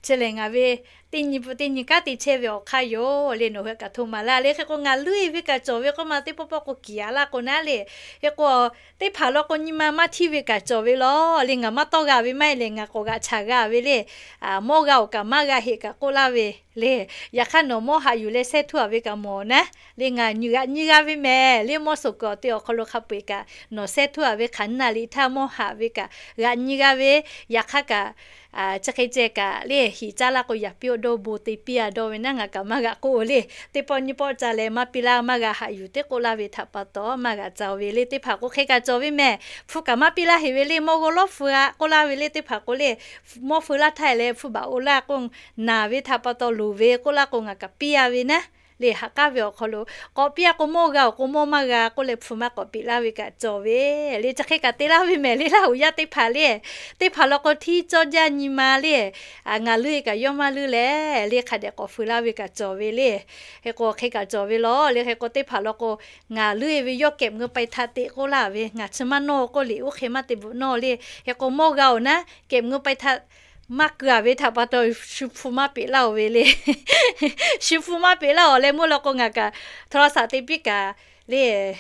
Chi lehˬ ngaˬ ve teˇ nyi peuˬ teˇ nyi kanˉ te chehˇ ve awˬ hk'aˇ yoˬ le, nawˬ hui kaꞈ htoꞈ ma laˇ le. Hk'e k'o ngaˬ leuˉ-e ve kaꞈ cawˬ ve k'oˆ ma teˇ pawˆ pawˆ k'o kiˍ a laˇ k'o naˉ le. Hk'e k'o teˇ hpaˍ law k'o nyi ma maˇ htiˇ ve kaꞈ cawˬ ve law le, ngaˬ maˇ tawˇ g'a ve maˇ heˆ lehˬ ngaˬ k'awꞈ g'aꞈ chaˍ g'a ve le. Mawˇ g'a-oˬ kaꞈ maˇ g'a heꞈ kaꞈ k'oˆ laˇ ve le. Yaꞈ hk'aˇ nawˬ mawˇ haꞈ yuˬ leh sehˉ htuˇ a ve kaꞈ mawˬ naˉ le, ngaˬ nyi g'aꞈ nyi g'a ve mehˍ le, mawˇ suhˍ kuiˬ awˬ te awˬ hk'aw lo hk'a peu-eˬ kaꞈ nawˬ sehˉ htuˇ a ve hk'aˬ naˆ liꞈ htaˇ mawˇ haꞈ ve kaꞈ g'aꞈ nyi g'a ve. Yaꞈ hk'aˇ kaꞈ chi hk'e ceh kaꞈ le hiꞈ caˇ laˇ k'o yaꞈ piˇ-oˆ dawˇ bon te piˇ a dawˇ ve naˉ ngaˬ kaꞈ maˇ g'a k'oˆ le. Teˇ pawˆ nyiˇ pawˆ ca leh maˇ piˇ laˇ maˇ g'a haꞈ yuˬ teˇ k'oˆ laˇ ve htaꞈ pa taw maˇ g'a ca ve le. Teˇ hpaˍ k'o hk'e kaꞈ cawˬ ve mehˍ, hpu kaꞈ maˇ piˇ laˇ heˍ ve le, mawˇ g'awˇ lawˇ hpu a k'oˆ laˇ ve le. Teˇ hpaˍ k'o le mawˇ feu laˇ htaˇ leh hpu baꞈ o laˇ k'o naˬ ve htaꞈ pa taw loˍ ve k'oˆ laˇ k'o ngaˬ kaꞈ piˇ a ve naˉ le. Ha k'aˉ ve awˬ hk'aw lo k'awꞈ piˇ a k'o mawˇ g'a-oˬ k'o mawˇ maˇ g'a k'oˆ leh hpu maˇ k'awꞈ peꞈ laˇ ve kaꞈ cawˬ ve le. Chi hk'e kaꞈ te laˇ ve mehˍ le, Laˇ huˍ yaˇ teˇ hpaˍ le. Teˇ hpaˍ law k'o htiˇ cawˇ jaˇ nyi ma le, ngaˬ leuˉ-e kaꞈ yawˇ maˇ leuˉ leh le hk'a dehꞈ k'awꞈ feu laˇ ve kaꞈ cawˬ ve le. Hk'e k'o hk'e kaꞈ cawˬ ve law le. Hk'e k'o teˇ hpaˍ law k'o ngaˬ leuˉ-e ve yawˇ kehˬ meuˇ pai htaꞈ teꞈ k'oˆ laˇ ve, ngaˬ chi maˇ nawˇ k'oˆ liꞈ oˇ hk'e maˇ te bvuhꞈ nawˇ le. Hk'e k'o mawˇ g'a-oˬ naˉ kehˬ meuˇ pai htaꞈ maˇ keu a ve htaꞈ pa taw shu hpu maˇ peꞈ laˇ-oˬ ve le. Shu hpu maˇ peꞈ laˇ-oˬ leh mawˇ law k'o ngaˬ kaꞈ โทรศัพท์ te piˇ kaꞈ le,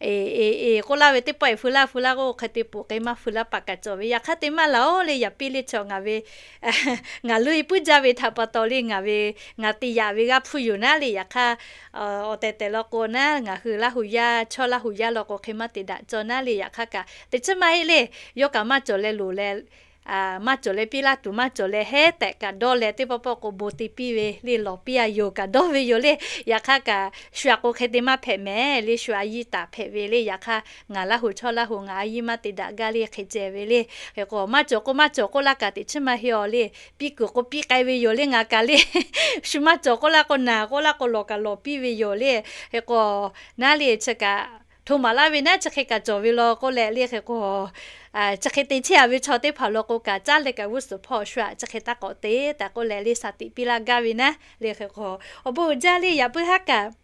e e e k'oˆ laˇ ve teˇ pawˆ e feu laˇ feu laˇ k'o hk'e te poˬ k'e maˇ feu laˇ paˍ kaꞈ cawˬ ve. Yaꞈ hk'aˇ te maˇ laˬ-oˬ le, yaꞈ piˇ le chaw ngaˬ ve ngaˬ leuˉ-e puiˉ jaˇ ve htaꞈ pa taw le ngaˬ ve ngaˬ te yaꞈ ve g'aˇ hpuˇ yoˬ naˉ le. Yaꞈ hk'aˇ awˬ tehˬ tehˬ law k'o naˉ ngaˬ hui Laˇ huˍ yaˇ chaw Laˇ huˍ yaˇ law k'o hk'e maˇ te daꞈ cawˬ naˉ le. Yaꞈ hk'aˇ kaꞈ teˇ chiˉ maˇ heˆ le, yawˇ kaꞈ maˇ cawˬ leh loˍ leh maˇ cawˬ leh piˇ laˇ tuˬ maˇ cawˬ leh heˉ tehꞈ kaꞈ dawˇ leh teˇ pawˆ pawˆ k'o bon te piˇ ve le, lawˬ piˇ a yoˬ kaꞈ dawˇ ve yoˬ le. Yaꞈ hk'aˇ kaꞈ shu aꞈ k'o hk'e te maˇ hpehꞈ mehˍ le, shu a yiˇ taˍ hpehꞈ ve le. Yaꞈ hk'aˇ ngaˬ Laˇ huˍ chaw Laˇ huˍ ngaˬ a yiˇ maˇ te daꞈ gaˇ le hk'e ceh ve le. Hk'e k'o maˇ cawˬ k'o maˇ cawˬ k'oˆ laˇ kaꞈ teˇ chiˉ maˇ heˆ-oˬ le, piˇ kuiˬ k'o piˇ k'ai ve yoˬ le ngaˬ kaꞈ le. Shu maˇ cawˬ k'oˆ laˇ k'o naˬ k'oˆ laˇ k'o lawˬ kaꞈ lawˬ piˇ ve yoˬ le. Hk'e k'o naˉ le chi kaꞈ htoꞈ maˍ laˇ ve naˉ chi hk'e kaꞈ cawˬ ve law k'oˆ leh le. Hk'e k'o chi hk'e te chehˇ a ve chaw teˇ hpaˍ law k'o kaꞈ caˉ leh kaꞈ g'uˇ suhˍ hpawˇ shu aꞈ chi hk'e taˇ k'awꞈ te taˍ k'oˆ leh le, shaˍ tiꞈ piˇ laˇ gaˇ ve naˉ le. Hk'e k'o awˬ bon uiˍ jaˇ le, yaꞈ puiˉ haˉ kaꞈ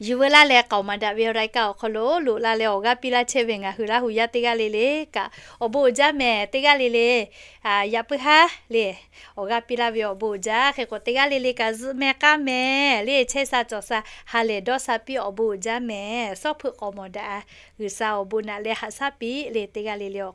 Yuˬ veu laˇ leh k'aoˍ maˍ daꞈ ve awˬ รายการ awˬ hk'aw lo loꞈ la leh awˬ g'aˇ piˇ laˇ chehˇ ve ngaˬ hui Laˇ huˍ yaˇ teˇ g'aˇ le le kaꞈ, awˬ bon uiˍ jaˇ mehˍ. Teˇ g'aˇ le le yaꞈ puiˉ haˉ le awˬ g'aˇ piˇ laˇ ve awˬ bon uiˍ jaˇ. Hk'e k'o, teˇ g'aˇ le le kaꞈ zuhꞈ mehˍ k'aˇ mehˍ le, chehˇ sha cawˬ sha ha lehˬ dawˇ sha piˇ awˬ bon uiˍ jaˇ mehˍ. Sawˉ hpeuꞈ k'awꞈ mawˬ daꞈ, G'uiˬsha awˬ bon naꞈ leh haꞈ shaˉ piˇ le teˇ g'aˇ le le awˬ